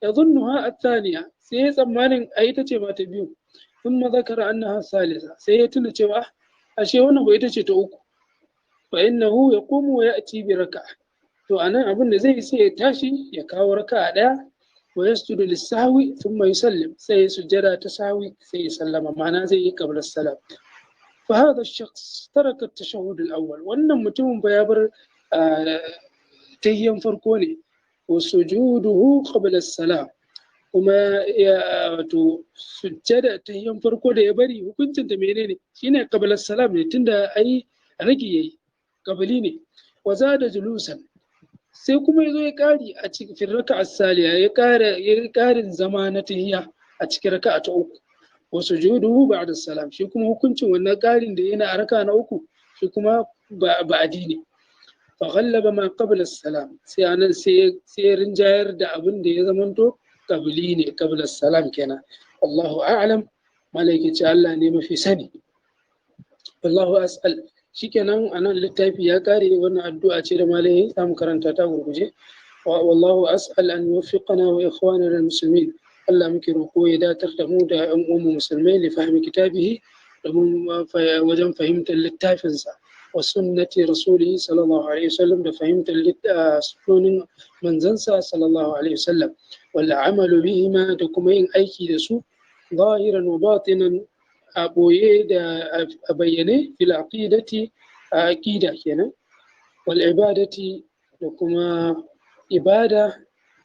yadhunnuha ath-thaniya, sai ya tsammanin ai ita ce ma ta biyu. Thumma zakara annaha thalitha, sai ya tuna cewa ashe wannan ba ita ce ta uku. Fa innahu yaqumu wa ya'ti bi raka'a, to anan abin da zai yi sai ya tashi ya kawo raka'a daya, wa yasjudu lis-sahwi thumma yusallim, sai ya sujjada ta sahwi sai ya sallama, ma'ana zai yi qabla salam. Fa hadha ash-shakhs taraka at-tashahhud al-awwal, wannan mutumin ba ya bar tayyan farko ne, wa sujuduhu qabla salam, kuma ya wato sujjada tayyan farko da ya bari hukuncin ta menene? Shine qabla salam ne, tunda ai rage yayi, qabli ne. Wa zada julusan, sai kuma yazo ya kari a cikin raka'a saliya, ya kara ya karin zama na tahiyya. a cikin raka'a ta uku. Wa sujuduhu ba'da salam, shi kuma hukuncin wannan ƙarin da yana a raka'a na uku shi kuma ba'adi ne. Fa ghallaba ma qabla salam, sai anan sai rinjayar da abin da ya zamanto qabli ne, qabla salam kenan. Allahu a'lam, malaiki ce Allah ne mafi sani. Allahu as'al. Shikenan anan littafi ya kare. Wannan addu'a ce da malai za mu karanta ta gurguje. Wallahu as'al an yuwaffiqana wa ikhwanana al-muslimin, Allah muke roƙo ya datar da mu da ƴan uwanmu musulmai, li fahmi kitabihi, domin wajen fahimtar littafinsa, wa sunnati rasulihi sallallahu alaihi wasallam, da fahimtar sunnonin manzansa sallallahu alaihi wasallam, wal amalu bihima, da kuma yin aiki da su, zahiran wa batinan, a ɓoye da a bayyane, fil aqidati, a aqida kenan, wal ibadati, da kuma ibada,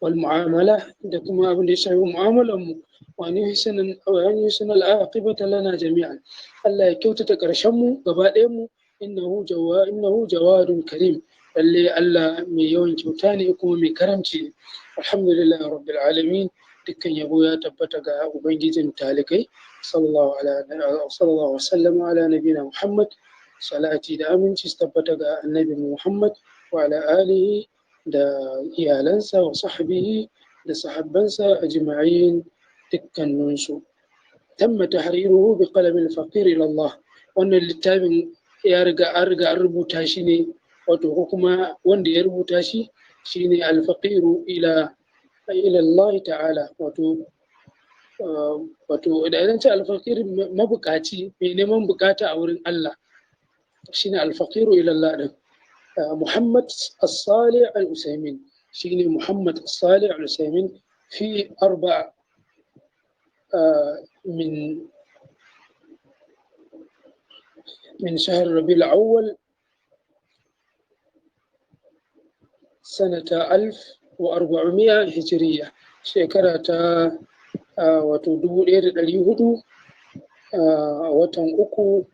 wal mu'amala, da kuma abin da ya shafi mu'amalan mu, wa an yuhsina al aqibata lana jami'an, Allah ya kyautata ƙarshen mu gaba ɗayan mu, innahu jawa innahu jawadun karim, lalle Allah mai yawan kyauta ne kuma mai karamci ne. Alhamdulillahi rabbil alamin, dukkan yabo ya tabbata ga ubangijin talikai. Sallallahu wasallam ala nabina Muhammad, salati da aminci su tabbata ga annabi Muhammad, wa ala alihi, da iyalansa, wa sahbihi, da sahabbansa, ajma'in, dukkaninsu. Tamma tahriruhu bi qalam al-faqir ila Allah, wannan littafin ya riga an riga an rubuta shi ne, wato ko kuma wanda ya rubuta shi shine al-faqiru ila Allah ta'ala, wato da idan ce alfaqir, mabukaci, mai neman bukata a wurin Allah, shine alfaqiru ila Allah din. Muhammad As-Salih Al-Usaimin, shine Muhammad As-Salih Al-Usaimin, fi arba min shahr Rabiul Awwal sanata 1400 hijiriya, shekara ta wato 1400, watan uku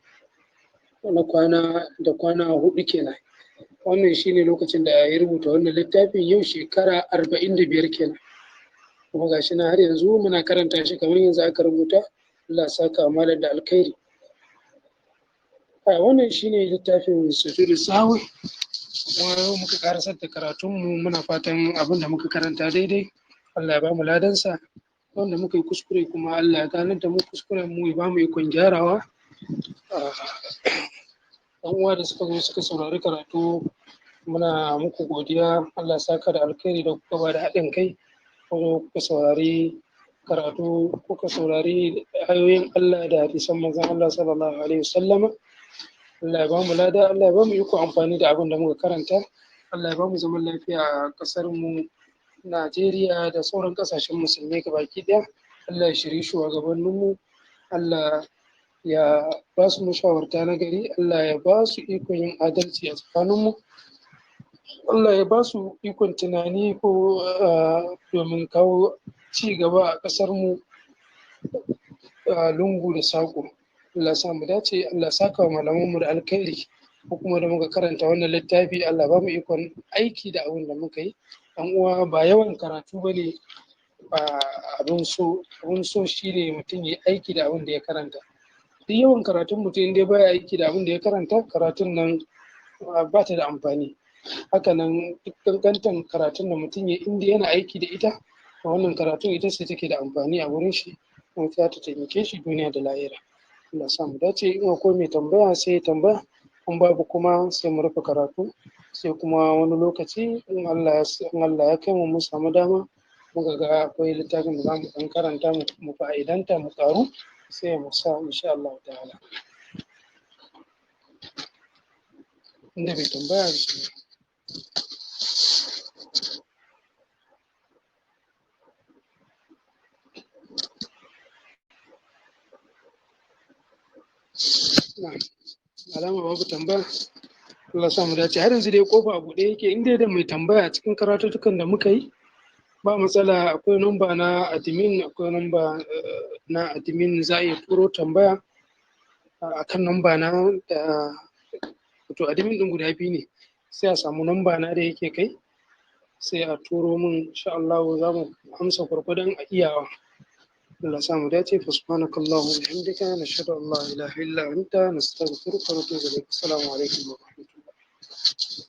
na kwana da kwana 4 kenan. Wannan shine lokacin da ya rubuta wannan littafin, yau shekara 45 kenan, kuma gashi na har yanzu muna karanta shi kamar yanzu aka rubuta. Allah saka malam da alkhairi. Wannan shine littafin Sujudu Sahwi. Kuma yau muka karasar da karatunmu, muna fatan abin da muka karanta daidai Allah ya bamu ladansa, wanda muka yi kuskure kuma Allah ya ganar da mu kuskuren mu, ya bamu ikon gyarawa. Ɗan uwa da suka zo suka saurari karatu, muna muku godiya, Allah saka da alkhairi da kuka ba da haɗin kai ko kuka saurari karatu, kuka saurari ayoyin Allah da hadisan manzon Allah sallallahu alaihi wasallama. Allah ya bamu lada, Allah ya bamu iko amfani da abin da muka karanta, Allah ya bamu zaman lafiya a ƙasar mu Najeriya da sauran ƙasashen musulmai gabaki ɗaya. Allah ya shiri shugabanninmu, Allah ya ba su mashawarta na gari, Allah ya ba su ikon yin adalci a tsakaninmu, Allah ya ba su ikon tunani ko domin kawo ci gaba a ƙasar mu, lungu da saƙo. Allah sa mu dace, Allah saka wa malamanmu da alkhairi, ko kuma da muka karanta wannan littafi, Allah ba mu ikon aiki da abin da muka yi. Ɗan uwa, ba yawan karatu ba ne ba abin so, abin so shine mutum ya aiki da abin da ya karanta. Duk yawan karatun mutum in dai baya aiki da abin da ya karanta, karatun nan ba ta da amfani. Haka nan duk kankantan karatun da mutum ya in dai yana aiki da ita, to wannan karatun ita ce take da amfani a wurin shi, kuma za ta taimake shi duniya da lahira. Allah sa mu dace. In akwai mai tambaya sai ya tambaya, in babu kuma sai mu rufe karatu, sai kuma wani lokaci in Allah ya kai mu mun samu dama muka ga akwai littafin da zamu ɗan karanta mu fa'idanta mu ƙaru, sai mu sa insha Allah ta'ala. Inda bai tambaya shi. Alama babu tambaya. Allah sa mu dace. Har yanzu dai kofa a buɗe yake, in dai da mai tambaya cikin karatutukan da muka yi, ba matsala. Akwai namba na admin, akwai namba na admin, za a iya turo tambaya akan namba na da, wato admin din guda biyu ne, sai a samu namba na da yake kai, sai a turo min, insha Allah za mu amsa gwargwadon a iyawa. Allah sa mu dace. Fa subhanakallahumma wa bihamdika, nashhadu an la ilaha illa anta, nastaghfiruka wa natubu ilaik. Assalamu alaikum wa rahmatullah.